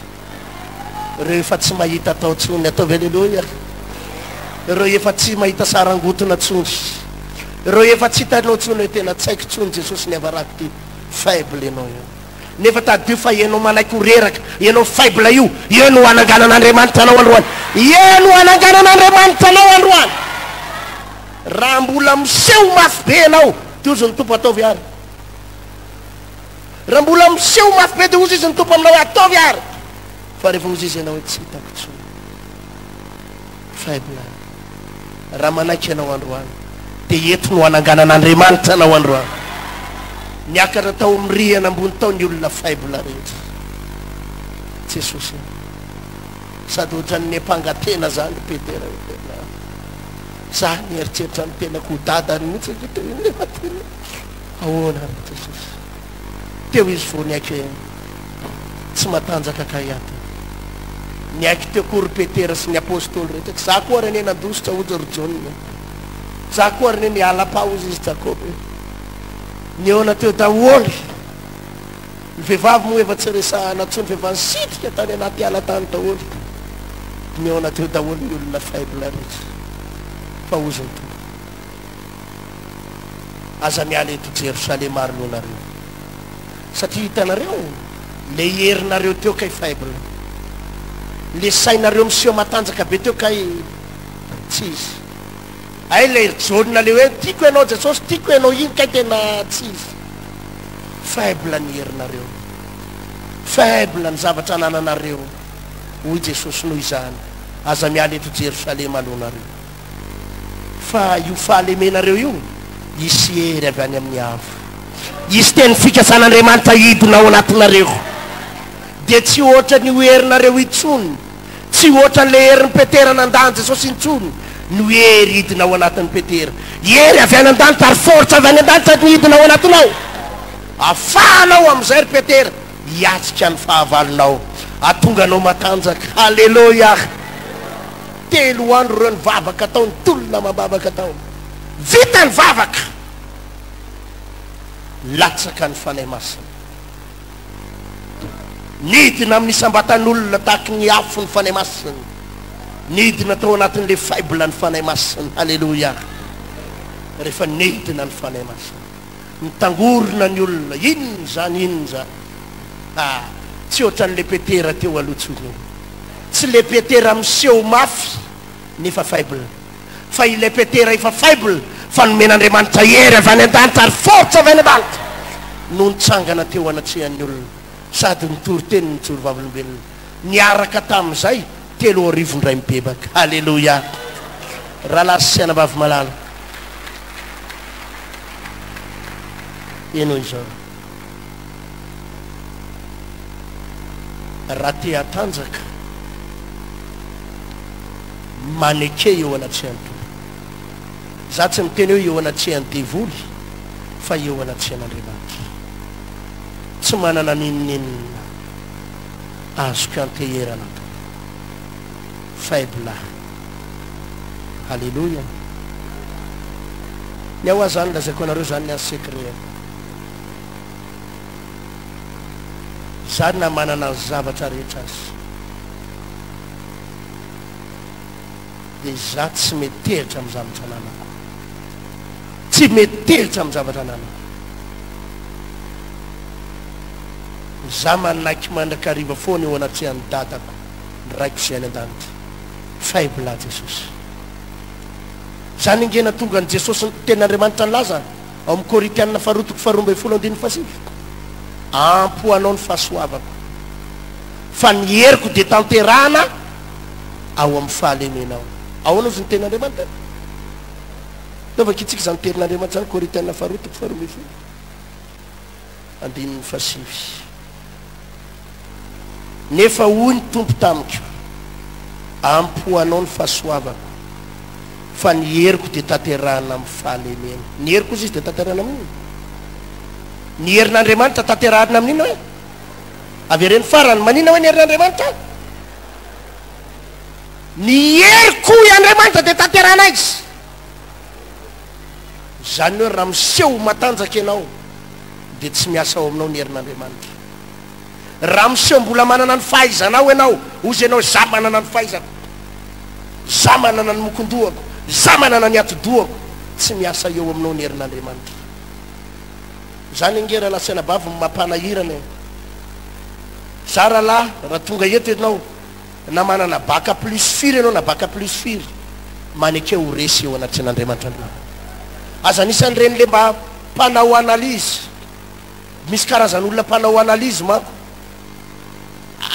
Ireo efa tsy mahita atao tsony, ataovy aleloia. Ireo efa tsy mahita sarangotona tsony. Ireo efa tsy hitanao tsony hoe tena tsy haiko tsony Jesosy ny havarako ty. Faible ianao io. Nefa tadidio fa ianao manaiky ho reraka, ianao faible io, eo no hananganan'Andriamanitra anao androany. Eo no hananganan'Andriamanitra anao androany. Raha mbola miseho mafy be ianao, dia hozy ny Tompo ataovy ary. Raha mbola miseho mafy be dia hozy izy ny Tompo aminao hoe ataovy ary. Fa rehefa hozy izy ianao hoe tsy hitako intsony. Faible. Raha manaiky ianao androany, dia eto no hananganan'Andriamanitra anao androany. Niakatra tao amin'ny rihana ambony tao ny olona faible rehetra. Jesosy a. Sady ohatran'ny niampanga tena zany ry Petera hoe tena za nieritreritra ny tenako ho dadany mihitsy ange teo iny nefa tena ahoana ry Jesosy. Teo izy vao niaiky hoe tsy matanjaka kay ato. Niaiky teo koa ry Petera sy ny Apostoly rehetra. Tsy za koa ary anie nandositra hozy ry Jaona. Za koa ary anie niala pa hozy izy Jakoba e. Nihaona teo daholo. Ny vehivavy moa efa tsy resahana intsony fa efa nisitrika tany anaty ala tany daholo. Nihaona teo daholo ny olona faible rehetra. Fa hozy ny Tompo. Aza miala eto Jerosalema ary aloha nareo. Satria hitanareo, le herinareo teo kay faible. Le sainareo miseho matanjaka be teo kay tsy izy. Hay le ry Jaona le hoe tiako ianao Jesosy, tiako ianao iny kay tena tsy izy. Faible ny herinareo. Faible ny zavatra anananareo. Hoy Jesosy noho izany, aza miala eto Jerosalema aloha nareo. Fa io fahalemenareo io, hisy hery avy any amin'ny avo. Hisy teny fikasan'Andriamanitra hidina ao anatinareo. Dia tsy hoatran'io herinareo intsony, tsy hoatran'ilay herin'i Petera nandà an'i Jesosy intsony no hery hidina ao anatin'i Petera. Hery avy any an-danitra ary force avy any an-danitra no hidina ao anatinao. Afahanao amin'izay ry Petera hiatrika ny fahavalonao. Hahatonga anao matanjaka. Aleloia! Telo andro ireo nivavaka tao, nitolona amam-bavaka tao. Vita ny vavaka, latsaka ny Fanahy Masina. Nidina amin'ny isam-batan'olona tahaky ny afo ny Fanahy Masina. Nidina tao anatin'ilay faible ny Fanahy Masina. Aleloia. Rehefa nidina ny Fanahy Masina, nitangorona ny olona. Inona izany? Inona izany? Ah, tsy ohatran'ilay Petera teo aloha intsony io. Tsy le Petera miseho mafy nefa faible fa ilay Petera efa faible fa nomen'Andriamanitra hery avy any an-danitra ary force avy any an-danitra no nitsangana teo anatrehan'ny olona sady nitory teny nijoro vavolombelona niaraka tamin'izay 3000 indray mibebaka. Aleloia! Rahalahy sy anabavy malala, henoy izao. Raha te hatanjaka, maneke eo anatrehan'ny Tompo. Za tsy miteny hoe eo anatrehan'ny devoly fa eo anatrehan'Andriamanitra. Tsy manana n'inon'inona azoko ianteherana Tompo. Faible aho. Aleloia. Ny aho aza zany lazaiko anareo zany ny ahy secret. Za na manana ny zavatra rehetra aza. Dia izaho tsy metehitra amin'ny zavatra ananako. Tsy metehitra amin'ny zavatra ananako. Izaho manaiky mandrakariva foana eo anatrehan'ny dadako, ny Raiko izay any an-danitra. Faible aho Jesosy. Izany ange nahatonga an'i Jesosy ny tenin'Andriamanitra nilaza ao amin'ny Korintiana faharoa toko faharoa andininy fahasivy. Ampy ho anao ny fahasoavako, fa ny heriko dia tanterahana ao amin'ny fahalemenao. Ahoana ozy ny tenin'Andriamanitra? Ndao vakintsika izany tenin'Andriamanitra izany, Korintiana faharoa toko faharoa andininy fahasivy. Nefa hoy ny Tompo tamiko, Ampy ho anao ny fahasoavako, fa ny heriko dia tanterahina amin'ny fahalemena. Ny heriko hozy izy dia tanterahina amin'inona? Ny herin'Andriamanitra tanterahina amin'inona hoe? Avereno farany, maninona hoe ny herin'Andriamanitra? Ny heriko hoy Andriamanitra dia tanterahina aiza? Izany hoe raha miseho ho matanjaka ianao dia tsy miasa ao aminao ny herin'Andriamanitra. Raha miseho mbola manana ny fahaizanao ianao, hozy ianao za manana ny fahaizako, za manana ny mokondohako, za manana ny atidohako, tsy miasa eo aminao ny herin'Andriamanitra. Izany ange rahalahy sy anabavy no mampanahirana e. Za rahalahy raha tonga eto ianao na manana bac plus firy ianao na bac plus firy, maneke ho resy eo anatrehan'Andriamanitra anao. Aza anisan'ireny le mba mpanao analyse. Misy karazan'olona mpanao analyse manko.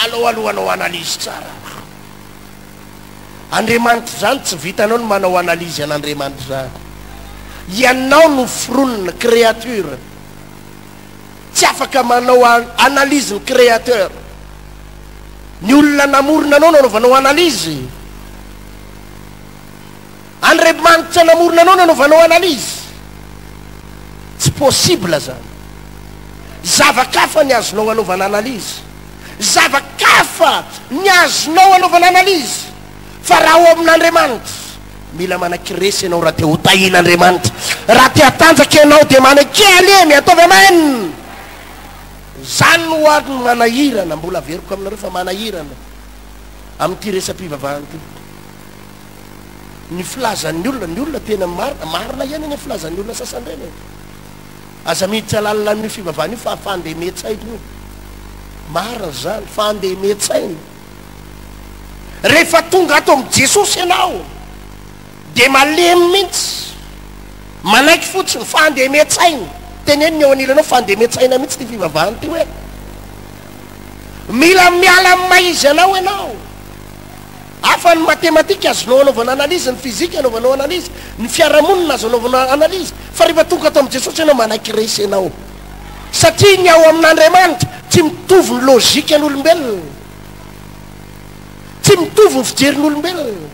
Alao aloha hanao analyse tsara. Andriamanitra izany tsy vitanao ny manao analyse an'Andriamanitra izany. Ianao no foronina, créature. Tsy afaka manao analyse ny créateur. Ny olona namorona anao no anaovanao analyse. Andriamanitra namorona anao no anaovanao analyse. Tsy possible zany. Zava-kafa ny azonao anaovana analyse. Zava-kafa ny azonao anaovana analyse. Fa raha ao amin'Andriamanitra, mila manaiky resy ianao raha te ho tahian'Andriamanitra. Raha te hatanjaka ianao dia maneke halemy, ataovy amen. Zany no ary ny manahirana, mbola averiko aminareo fa manahirana amin'ity resa-pivavahana ity. Ny filazan'ny olona, ny olona tena marina, marina ihany anie filazan'ny olona sasany ireny e. Aza miditra lalina amin'io fivavahana io fa fandemen-tsaina io. Marina izany, fandemen-tsaina. Rehefa tonga ato amin'i Jesosy ianao, dia malemy mihitsy. Manaiky fotsiny, fandemen-tsaina. Teneno ny eo anilanao, fandemen-tsaina mihitsy ity fivavahana ity hoe. Mila miala amin'ny maha izy anao ianao. Hafa ny matematika azonao anaovana analyse, ny physique anaovanao analyse, ny fiarahamonina azo anaovana analyse, fa rehefa tonga ato amin'i Jesosy ianao manaiky resy ianao. Satria ny ao amin'Andriamanitra tsy mitovy ny logique an'olombelona. Tsy mitovy ny fijerin'olombelona.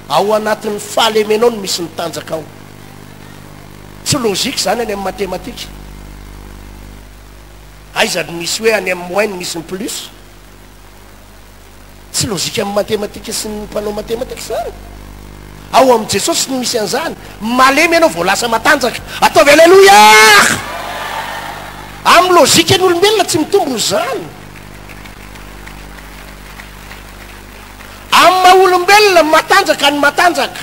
Ao anatin'ny fahalemenao no misy ny tanjakao. Tsy logique izany any amin'ny matematika. Aiza no misy hoe any amin'ny moins no misy ny plus? Tsy lojika amin'ny matematika sy ny mpanao matematika izany. Ao amin'i Jesosy no misy an'izany. Malemy ianao vao lasa matanjaka. Ataovy Aleloia! Amin'ny lojikan'olombelona tsy mitombina izany. Amin'ny maha olombelona, matanjaka ny matanjaka.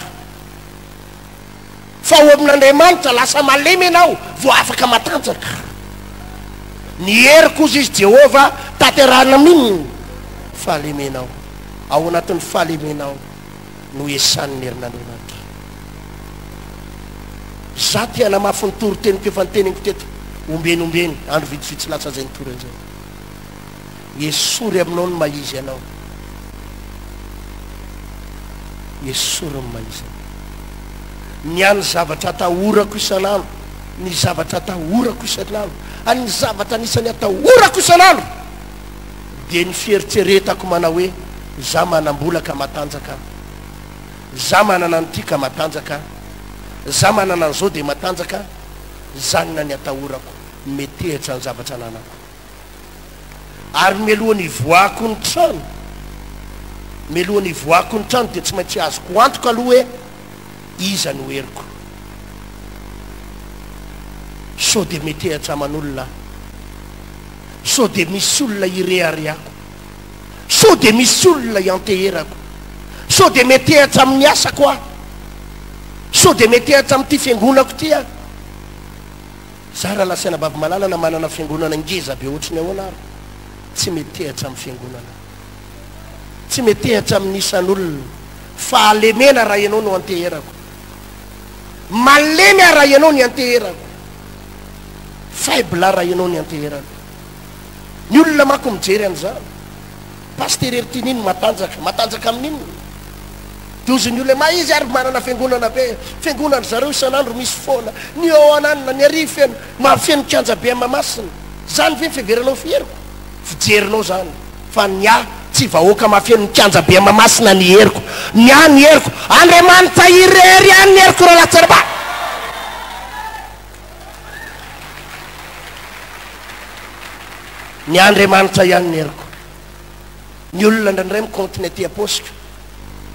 Fa ao amin'Andriamanitra, lasa malemy ianao vao afaka matanjaka. Ny heriko, hozy izy, Jehovah, tanterahina amin'inona? Fahalemenao. Ao anatin'ny fahalemenao no iasan'ny herin'Andriamanitra. Izaho te hanamafy ny toriteniko efa niteneniko teto ombeny ombeny, andro vitsivitsy lasa izay nitory an'izay. Esory aminao ny maha izy anao. Esory ny maha izy anao. Ny ahy ny zavatra atahorako isan'andro, ny zavatra atahorako isan'andro, ary ny zavatra anisan'ny atahorako isan'andro dia ny fieritreretako manao hoe za manam-bola ka matanjaka aho, za manana an'ity ka matanjaka aho, za manana an'izao dia matanjaka aho, zany na ny atahorako, metehitra ny zavatra ananako. Ary mialohan'ny hivoahako ny trano, mialohan'ny hivoahako ny trano dia tsy maintsy azoko antoka aloha hoe iza no heriko. Sao dia metehatra aman'olona aho. Sao dia misy olona ireharehako. Sao dia misy olona ianteherako. Sao dia metehatra amin'ny asako aho? Sao dia metehatra amin'ity fiangonako ity aho? Za rahalahy sy anabavy malala na manana fiangonana ngeza be ohatry ny ahoana ary, tsy metehatra amin'ny fiangonana. Tsy metehatra amin'ny isan'olona. Fahalemena raha ianao no anteherako. Malemy aho raha ianao ny anteherako. Faible aho raha ianao ny anteherako. Ny olona manko mijery an'izany. Pasitera Hertini no matanjaka. Matanjaka amin'inona? Dia hozy ny olona hoe, ma izy ary manana fiangonana be. Fiangonan-dry zareo isan'andro misy foana. Ny eo ananona, ny ary feno. Mahafeno kianja be Mahamasina. Izany ve ny fiheveranao fiheriko? Fijerinao izany. Fa ny ahy, tsy vahoaka mahafeno ny kianja be Mahamasina ny heriko. Ny ahy ny heriko. Andriamanitra irery ihany ny heriko rahalahy Tsaraba. Ny Andriamanitra ihany ny heriko. Ny olona indraindray mi-compte ny aty am-paosiko.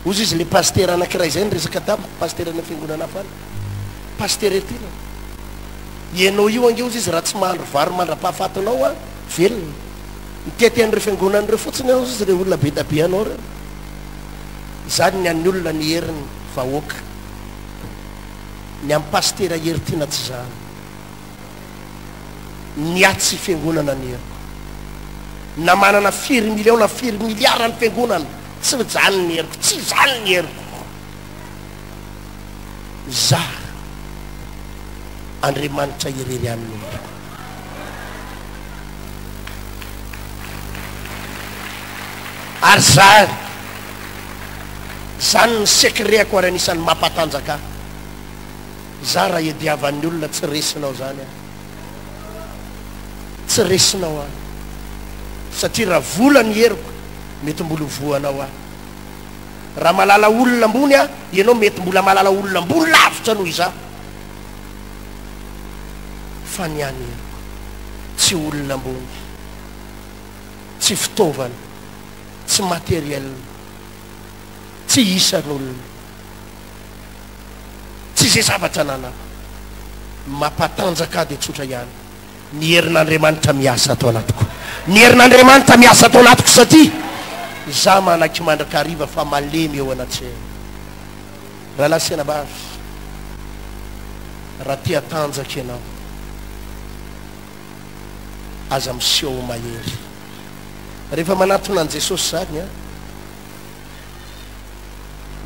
Hozy izy le pasitera anankiray izay niresaka tamiko, pasitera-na fiangonana hafa any. Pasitera ety na. Ianao io ange hozy izy raha tsy mahandro vary mandra-pahafatinao an, velona. Mitety an'ireo fiangonana ireo fotsiny ianao hozy izy ireo olona be da be anao ireo. Izany ny an'ny olona ny heriny vahoaka. Ny an'i pasitera Heritiana tsy izany. Ny ahy tsy fiangonana ny heriko. Na manana firy millions na firy milliards ny fiangonana, tsy izany ny heriko, tsy izany ny heriko. Za, Andriamanitra irery ihany no heriko. Ary za, zany ny secret-ko ary anisan'ny mampatanjaka ahy. Za raha iadiavan'ny olona tsy resinao zany aho. Tsy resinao aho. Satria raha vola ny heriko, mety mbola ho voanao aho. Raha malala olona ambony aho, ianao mety mbola malala olona ambony lavitra noho izaho. Fa ny ahy ny heriko, tsy olona ambony, tsy fitaovana, tsy matériel, tsy isan'olona. Tsy izay zavatra ananako. Mampatanjaka ahy dia tsotra ihany. Ny herin'Andriamanitra miasa ato anatiko. Ny herin'Andriamanitra miasa ato anatiko satria izaho manaiky mandrakariva fa malemy eo anatrehany. Rahalahy sy anabavy, raha te hatanjaka ianao, aza miseho ho mahery. Rehefa manatona an'i Jesosy izany an,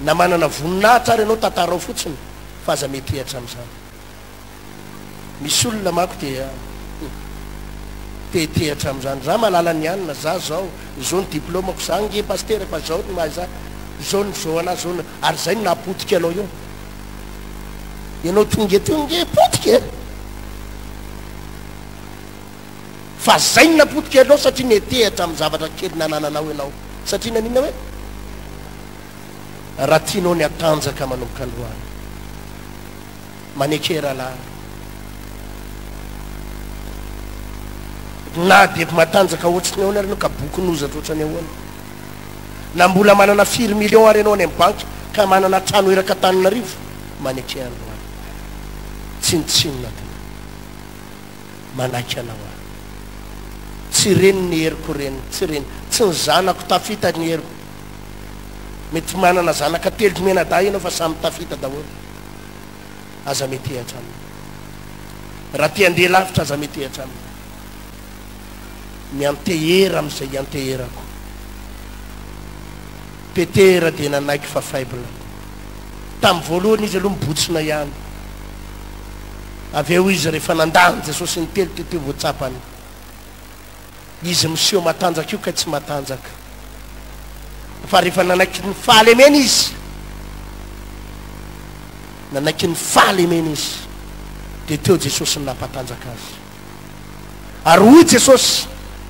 Na manana voninahitra ary ianao tantarao fotsiny fa aza metehatra amin'izany. Misy olona manko dia te-hitehatra amin'izany. Za mahalala ny anona, za zao, izao ny diplômako, za ange pasitera fa zao ny maha za, izao ny zo anah, zao ny, ary izay no nahapotika anao io. Ianao tonga eto io ange potika e! Fa zay no napotika anao satria netehatra amin'ny zavatra kely nanananao ianao. Satria naninona hoe? Raha tianao ny hatanjaka manomboka androany. Maneke rahalahy. Na dia matanjaka ohatry ny ahoana ary ianao ka bokin'ozatra ohatry ny ahoana. Na mbola manana firy millions ary ianao any amin'ny banky ka manana trano erak'Antananarivo. Maneke androany. Tsinontsinona tompoko. Manaiky anao aho. Tsy reny ny heriko reny, tsy reny. Tsy ny zanako tafita ny heriko. Mety manana zanaka telo mianadahy ianao fa samy tafita daholo. Aza metehatra aminy. Raha te handeha lavitra aza metehatra aminy. Miantehera amin'izay ianteherako. Petera dia nanaiky fa faible. Tamin'ny voalohany izy aloha mibotsina ihany. Avy eo izy rehefa nandà an'i Jesosy intelo teo teo vao tsapany. Izy miseho matanjaka io kay tsy matanjaka. Fa rehefa nanaiky ny fahalemena izy, nanaiky ny fahalemena izy, dia teo Jesosy no nampatanjaka azy. Ary hoy Jesosy,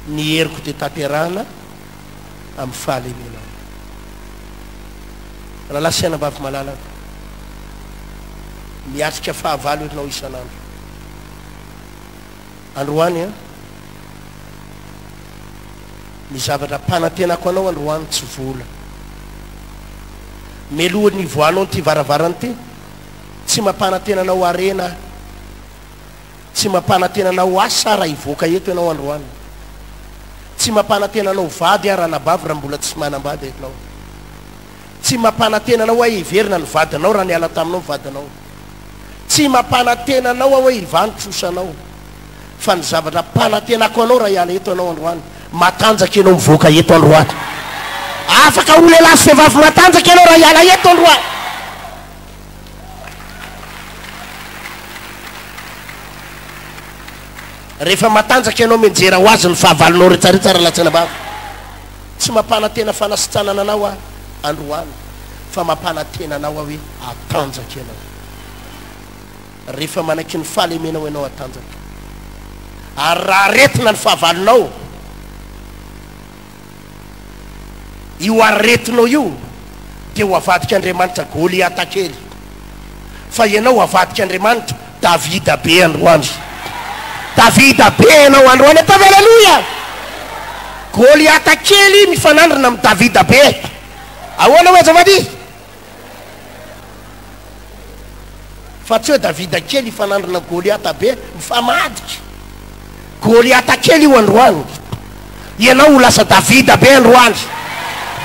ny heriko dia tanterahana amin'ny fahalemenao. Rahalahy sy anabavy malalako, miatrika fahavalo ianao isan'andro. Androany an, ny zavatra ampanantenako anao androany tsy vola. Melohan'ny hivoahanao an'ity varavarana ity, tsy mampanantena anao harena aho. Tsy mampanantena anao asa aho raha hivoaka eto ianao androany. Tsy mampanantena anao vady aho ranabavy raha mbola tsy manambady ianao. Tsy mampanantena anao aho hiverina ny vadinao raha niala taminao ny vadinao. Tsy mampanantena anao aho hoe hivaha ny trosanao. Fa ny zavatra ampanantenako anao raha hiala eto ianao androany, matanjaka ianao mivoaka eto androany. Afaka ho lehilahy sy vehivavy matanjaka ianao raha hiala eto androany. Rehefa matanjaka ianao mianjera ho azy ny fahavalonao retsaretsa rahalahy tsy anabavy. Tsy mampanantena fanasitranana anao aho androany fa mampanantena anao aho hoe hatanjaka ianao. Rehefa manaiky ny fahalemenao ianao hatanjaka. Ary raha aretina ny fahavalonao, io aretinao io dia ho avadik'Andriamanitra Goliata kely. Fa ianao avadik'Andriamanitra Davida be androany. Davida be ianao androany, ataovy aleloia! Goliata kely mifanandrina amin'i Davida be. Ahoana hoe azafady? Fa tsy hoe Davida kely hifanandrina Goliata be, mifamadika. Goliata kely io androany. Ianao ho lasa Davida be androany.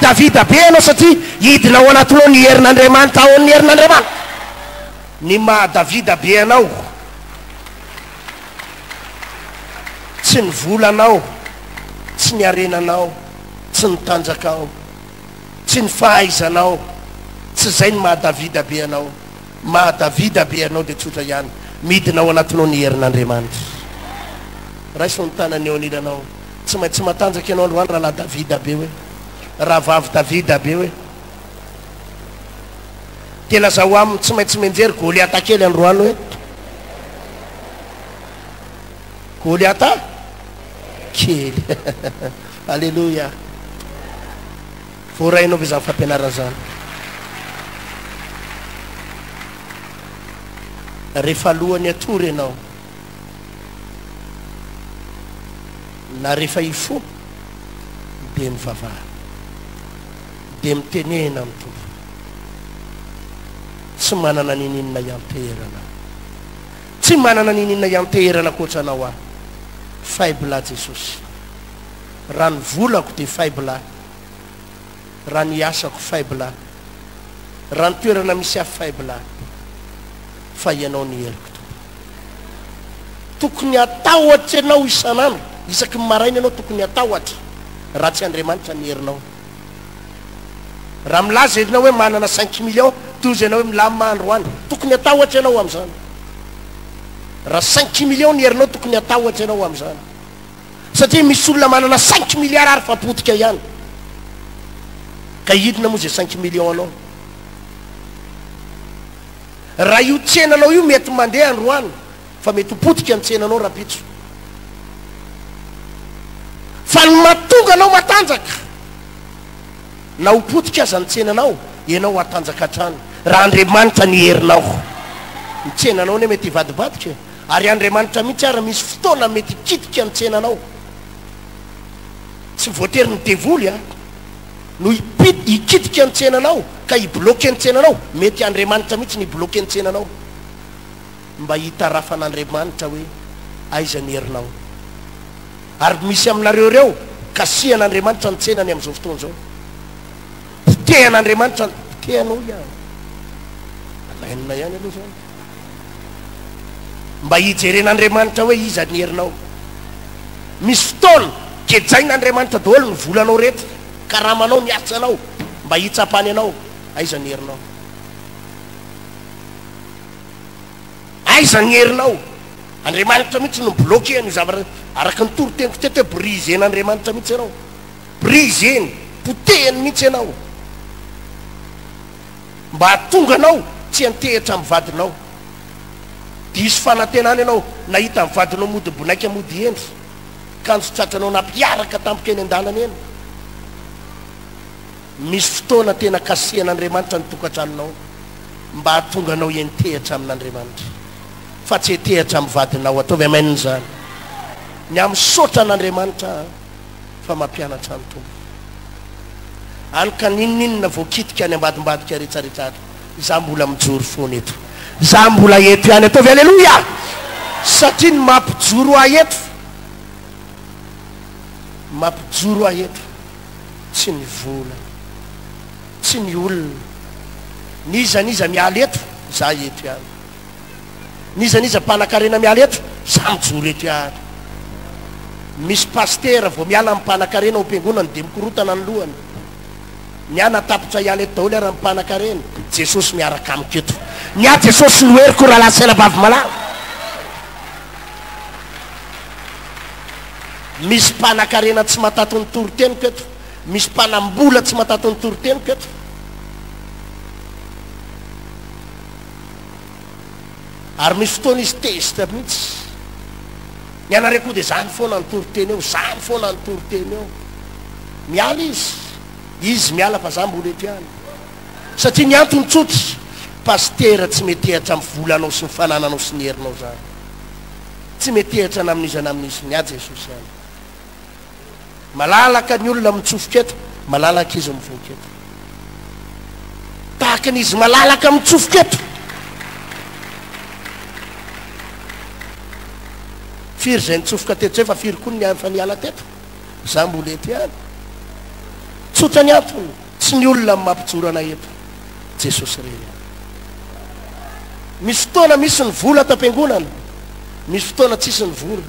Davida be ianao satria hidina ao anatinao ny herin'Andriamanitra, ao amin'ny herin'Andriamanitra. Ny maha Davida be anao, tsy ny volanao, tsy ny harenanao, tsy ny tanjakao. Tsy ny fahaizanao, tsy izay ny maha Davida be anao. Maha Davida be anao dia tsotra ihany, midina ao anatinao ny herin'Andriamanitra. Raiso ny tanany eo anilanao. Tsy maintsy matanjaka ianao androany rahalahy Davida be hoe, rahavavy Davida be hoe. Dia lazao aminy tsy maintsy mianjery Goliata kely androany hoe. Goliata kely. Aleloia. Voarainao ve izany fampianarana izany? Rehefa alohan'ny hatory ianao, na rehefa hifoha, dia mivavaha. Dia mitenena amin'ny Tompo. Tsy manana ninininona hianteherana aho. Tsy manana ninininona hianteherana ankoatra Anao aho. Faible Jesosy. Raha ny volako dia faible aho. Raha ny asako faible aho. Raha ny toerana misy ahy faible aho. Fa Ianao ny heriko Tompo. Tokony hatahotra ianao isan'andro. Isaky ny maraina ianao tokony hatahotra. Raha tsy Andriamanitra ny herinao. Raha milaza ianao hoe manana cinq millions, toa ianao hoe milamina androany. Tokony hatahotra ianao amin'izany. Raha cinq millions ny herinao tokony hatahotra ianao amin'izany. Satria misy olona manana cinq milliards ary fa potika ihany. Ka inona moa izay cinq millions anao? Raha io tsenanao io mety mandeha androany fa mety ho potika ny tsenanao rahampitso. Fa ny mahatonga anao matanjaka, na ho potika aza ny tsenanao, ianao hatanjaka hatrany raha Andriamanitra ny herinao. Ny tsenanao anie mety hivadibadika e. Ary Andriamanitra mihitsy ary misy fotoana mety hikitika ny tsenanao. Tsy voatery ny devoly an, no hikitika ny tsenanao ka hi-bloquer ny tsenanao, mety Andriamanitra mihitsy ny hi-bloquer ny tsenanao mba hitarafan'Andriamanitra hoe aiza ny herinao. Ary misy aminareo ireo kasihan'Andriamanitra ny tsenany amin'izao fotoana izao. Potehan'Andriamanitra ny, potehanao ihany. Alainina ihany aloha izany. Mba hijeren'Andriamanitra hoe iza ny herinao. Misy fotoana, gejain'Andriamanitra daholo ny volanao rehetra, karamanao, ny asanao, mba hitsapany anao, aiza ny herinao. Aiza ny herinao? Andriamanitra mihitsy no mi-bloquer an'io zavatra, araka ny toriteniko teto hoe briser-n'Andriamanitra mihitsy ianao. Briser-ny, potehiny mihitsy ianao. Mba hahatonga anao tsy hiantehitra amin'ny vadinao. Diso fanantenana ianao nahita ny vadinao mody bonaika mody hendry, kanjo tratranao nampiaraka tampoka eny an-dalana eny. Misy fotoana tena kasihan'Andriamanitra ny tokantranonao mba hahatonga anao hiantehitra amin'Andriamanitra fa tsy hiantehitra amin'ny vadinao. Ataovy amen izany. Ny ahy misaotra an'Andriamanitra aho fa mampianatra ny Tompo. Any ka n'inon'inona voakitika any ambadimbadika retsaretsa any, za mbola mijoro foana eto. Za mbola eto ihany, ataovy aleloia! Satria ny mampijoro ahy eto, mampijoro ahy eto, tsy ny vola, tsy. Tsy ny olona. N'iza n'iza miala eto, za eto ihany. N'iza n'iza mpanakarena miala eto, za mijoro eto ihany. Misy pasitera vao miala ny mpanakarena ao am-piangonany dia mikorotana ny lohany. Ny ahy na tapitra hiala eto daholo ary ny mpanakarena, Jesosy miaraka amiko eto. Ny ahy Jesosy no heriko rahalahy sy anabavy malala. Misy mpanakarena tsy matato ny toriteniko eto. Misy mpanambola tsy matato ny toriteniko eto. Ary misy fotoana izy tezitra mihitsy. Ny anareo koa dia zany foana ny toriteny eo, zany foana ny toriteny eo. Miala izy. Izy miala fa za mbola eto ihany. Satria ny antony tsotra, pasitera tsy metehatra amin'ny volanao sy ny fanananao sy ny herinao zany. Tsy metehatra na amin'iza na amin'iza, ny ahy Jesosy ihany. Malalaka ny olona mitsofoka eto, malalaka izy mivoaka eto. Tahaka ny izy malalaka mitsofoka eto. Firy izay nitsofoka teto izay fa firy koa ny efa niala teto? Za mbola eto ihany. Tsotra ny antony, tsy ny olona no mampijoro anay eto. Jesosy irery ihany. Misy fotoana misy ny vola ato am-piangonana, misy fotoana tsisy ny vola.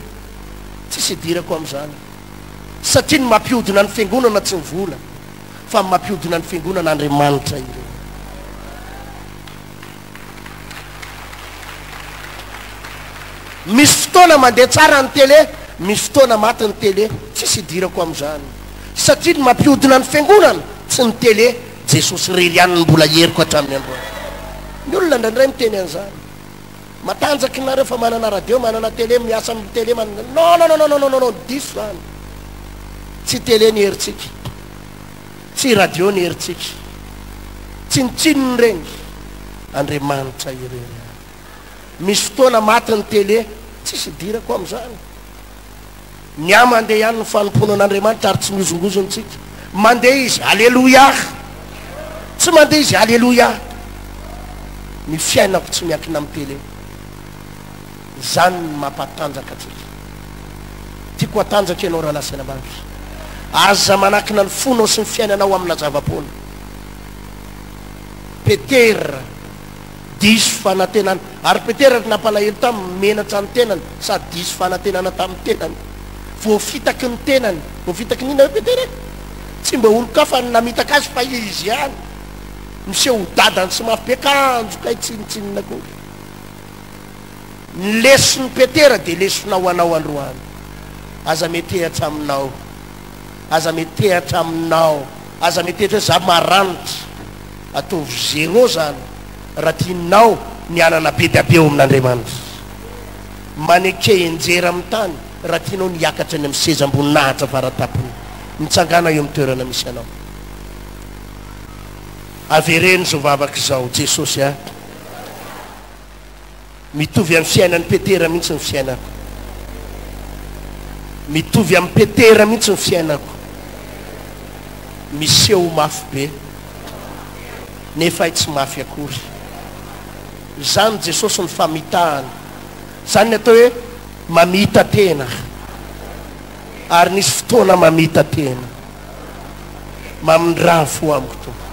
Tsisy idirako amin'izany. Satria ny mampihodina ny fiangonana tsy ny vola, fa ny mampihodina ny fiangonana Andriamanitra irery. Misy fotoana mandeha tsara ny télé, misy fotoana maty ny télé, tsisy idirako amin'izany. Satria ny mampihodina ny fiangonana tsy ny télé, Jesosy irery ihany no mbola heriko hatramin'ny androany. Ny olona indraindray miteny an'izany. Matanjaka nareo fa manana radio, manana télé, miasa amin'ny télé, manana non non non non non non non diso zany. Tsy télé ny herintsika. Tsy radio ny herintsika. Tsinontsinona ireny. Andriamanitra irery ihany. Misy fotoana maty ny télé, tsisy idirako amin'izany. Ny ahy mandeha ihany ny fanompoana an'Andriamanitra ary tsy mihozongozona tsika. Mandeha izy, Aleloia! Tsy mandeha izy, Aleloia! Ny fiainako tsy miankina amin'ny télé. Izany no mampatanjaka antsika. Tiako hatanjaka ianao rahalahy sy anabavy. Aza manakina ny fonao sy ny fiainanao amina zava-poana. Petera. Diso fanantenana. Ary Petera ry nampalahelo taminy, menatra ny tenany, sady diso fanantenana tamin'ny tenany. Voafitaky ny tenany. Voafitaky ny inona hoe Petera e? Tsy mba olon-kafa no namitaka azy fa izy ihany. Miseho ho dadany sy mafy be kanjo kay tsinontsinona akory. Ny leson'i Petera dia lesona ho anao androany. Aza metehatra aminao. Aza metehatra aminao. Aza metehatra hoe za maranitra. Ataovy zéro zany raha tianao ny hanana be dia be eo amin'Andriamanitra. Maneke enjera amin'ny tany raha tianao ny hiakatra any amin'ny sezam-boninahitra fara-tampony. Mitsangàna eo amin'ny toerana misy anao. Avereno izao vavaka izao, Jesosy a! Mitovy amin'ny fiainan'i Petera mihitsy ny fiainako. Mitovy amin'i Petera mihitsy ny fiainako. Miseho ho mafy be, nefa hay tsy mafy akory. Izany Jesosy ny famitahana. Izany ny atao hoe mamita-tena. Ary nisy fotoana mamita-tena. Mamindrà fo amiko Tompo.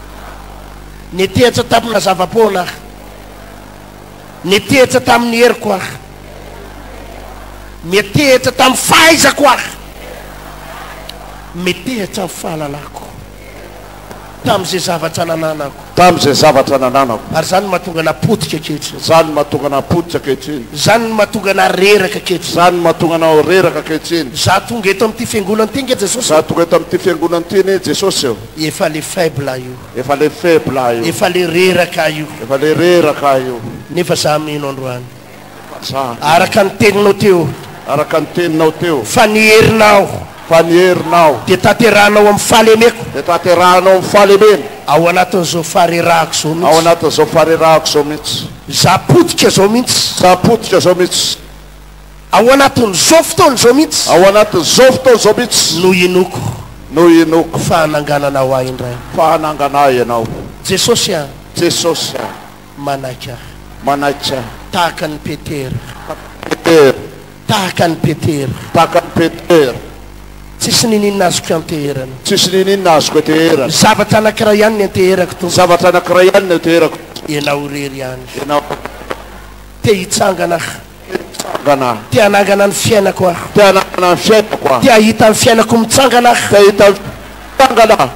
Nitehatra tamina zava-poana aho. Nitehitra tamin'ny heriko aho. Mitehitra tamin'ny fahaizako aho. Mitehitra amin'ny fahalalako. Tamin'izay zavatra nananako. Tamin'izay zavatra nananako. Ary izany no mahatonga anà potika ankehitriny. Izany no mahatonga anà potika ankehitriny. Izany no mahatonga anà reraka ankehitriny. Izany no mahatonga anao reraka ankehitriny. Izaho tonga eto amin'ity fiangonana ity ange Jesosy ô. Izaho tonga eto amin'ity fiangonana ity anie Jesosy ô. Efa le faible aho io. Efa le faible aho io. Efa le reraka aho io. Efa le reraka aho io. Nefa za mino androany. Nefa za mino. Araka ny teninao teo. Araka ny teninao teo. Fa ny herinao. Fa ny herinao. Dia tanterahanao amin'ny fahalemeko. Dia tanterahanao amin'ny fahalemena. Ao anatin'izao faharerahako izao mihitsy. Ao anatin'izao faharerahako izao mihitsy. Za potika izao mihitsy. Za potika izao mihitsy. Ao anatin'izao fotoana izao mihitsy. Ao anatin'izao fotoana izao mihitsy. No inoako. No inoako. Fa hanangananao ahy indray. Fa hanangana ahy Ianao. Jesosy a. Jesosy a. Manaiky ahy. Manaiky ahy. Tahaka an'i Petera. Tahaka an'i Petera. Tahaka an'i Petera. Tahaka an'i Petera. Tsisy niniana azoko anteherana. Tsisy niniana azoko anteherana. Zavatra anankiray ihany ny anteherako Tompo. Zavatra anankiray ihany ny anteherako. Ianao irery ihany. Ianao. Te hitsangana aho. Te hitsangana aho. Te hanangana ny fiainako aho. Te hanangana ny fiainako aho. Te hahita ny fiainako mitsangana aho. Te hahita ny mitsangana aho.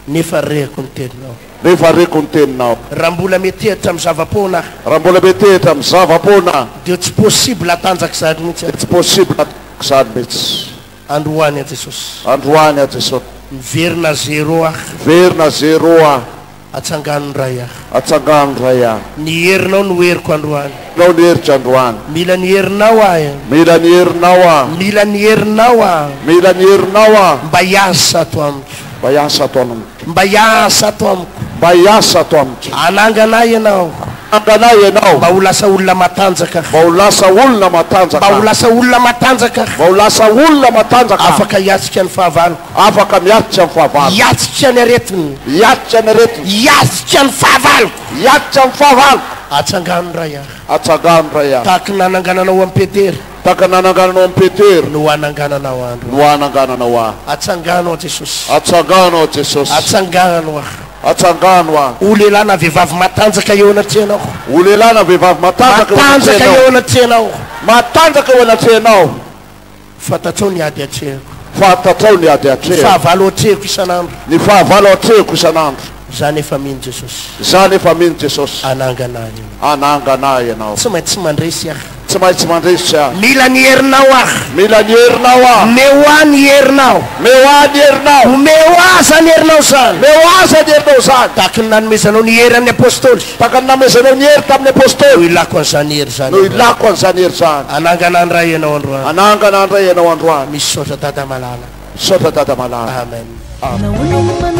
Nefa reko ny teninao. Nefa reko ny teninao. Raha mbola metehatra amin'ny zava-poana aho. Raha mbola metehatra amin'ny zava-poana aho. Dia tsy possible hatanjaka izany mihitsy aho. Dia tsy possible hatanjaka izany mihitsy. Androany aho Jesosy. Androany aho Jesosy. Miverina zéro aho. Miverina zéro aho. Atsangano indray aho. Atsangano indray aho. Ny herinao no heriko androany. Herinao no heriko androany. Mila ny herinao aho. Mila ny herinao aho. Mila ny herinao aho. Mila ny herinao aho. Mba hiasa ato amiko. Mba hiasa ato amiko. Mba hiasa ato amiko. Mba hiasa ato amiko. Hanangana ahy ianao. Hanangana ahy ianao. Mba ho lasa olona matanjaka. Mba ho lasa olona matanjaka. Mba ho lasa olona matanjaka. Mba ho lasa olona matanjaka. Afaka hiatrika ny fahavaloko. Afaka miatrika ny fahavalo. Hiatrika ny aretina. Hiatrika ny aretina. Hiatrika ny fahavaloko. Hiatrika ny fahavaloko. Atsangano indray aho. Atsangano indray aho. Tahaka ny nanangananao an'i Petera. Tahaka ny nanangananao an'i Petera. No hanangananao ahy androany. No hanangananao ahy. Atsangano aho Jesosy. Atsangano aho Jesosy. Atsangano aho. Atsangano aho. Ho lehilahy na vehivavy matanjaka eo anatrehanao. Ho lehilahy na vehivavy matanjaka eo anatrehanao. Matanjaka eo anatrehanao. Matanjaka eo anatrehanao. Fantatrao ny ady atrehiko. Fantatrao ny ady atrehiko. Ny fahavalo atrehiko isan'andro. Ny fahavalo atrehiko isan'andro. Za nefa mino Jesosy. Za nefa mino Jesosy. Hanangana ahy Ianao. Hanangana ahy Ianao. Tsy maintsy mandresy aho. Tsy maintsy mandresy aho. Mila ny herinao aho. Mila ny herinao aho. Omeo ahy ny herinao. Omeo ahy ny herinao. Omeo ahy izany herinao izany. Omeo ahy izany herinao izany. Tahaka ny nanomezanao ny hery an'ny Apostoly. Tahaka ny namezanao ny hery tamin'ny Apostoly. No ilako an'izany hery izany No androany. ilako an'izany hery izany. Hanangana andray ianao androany. Hanangana andray ianao androany. Misaotra Dada malala. Misaotra Dada malala. Amen. Amen.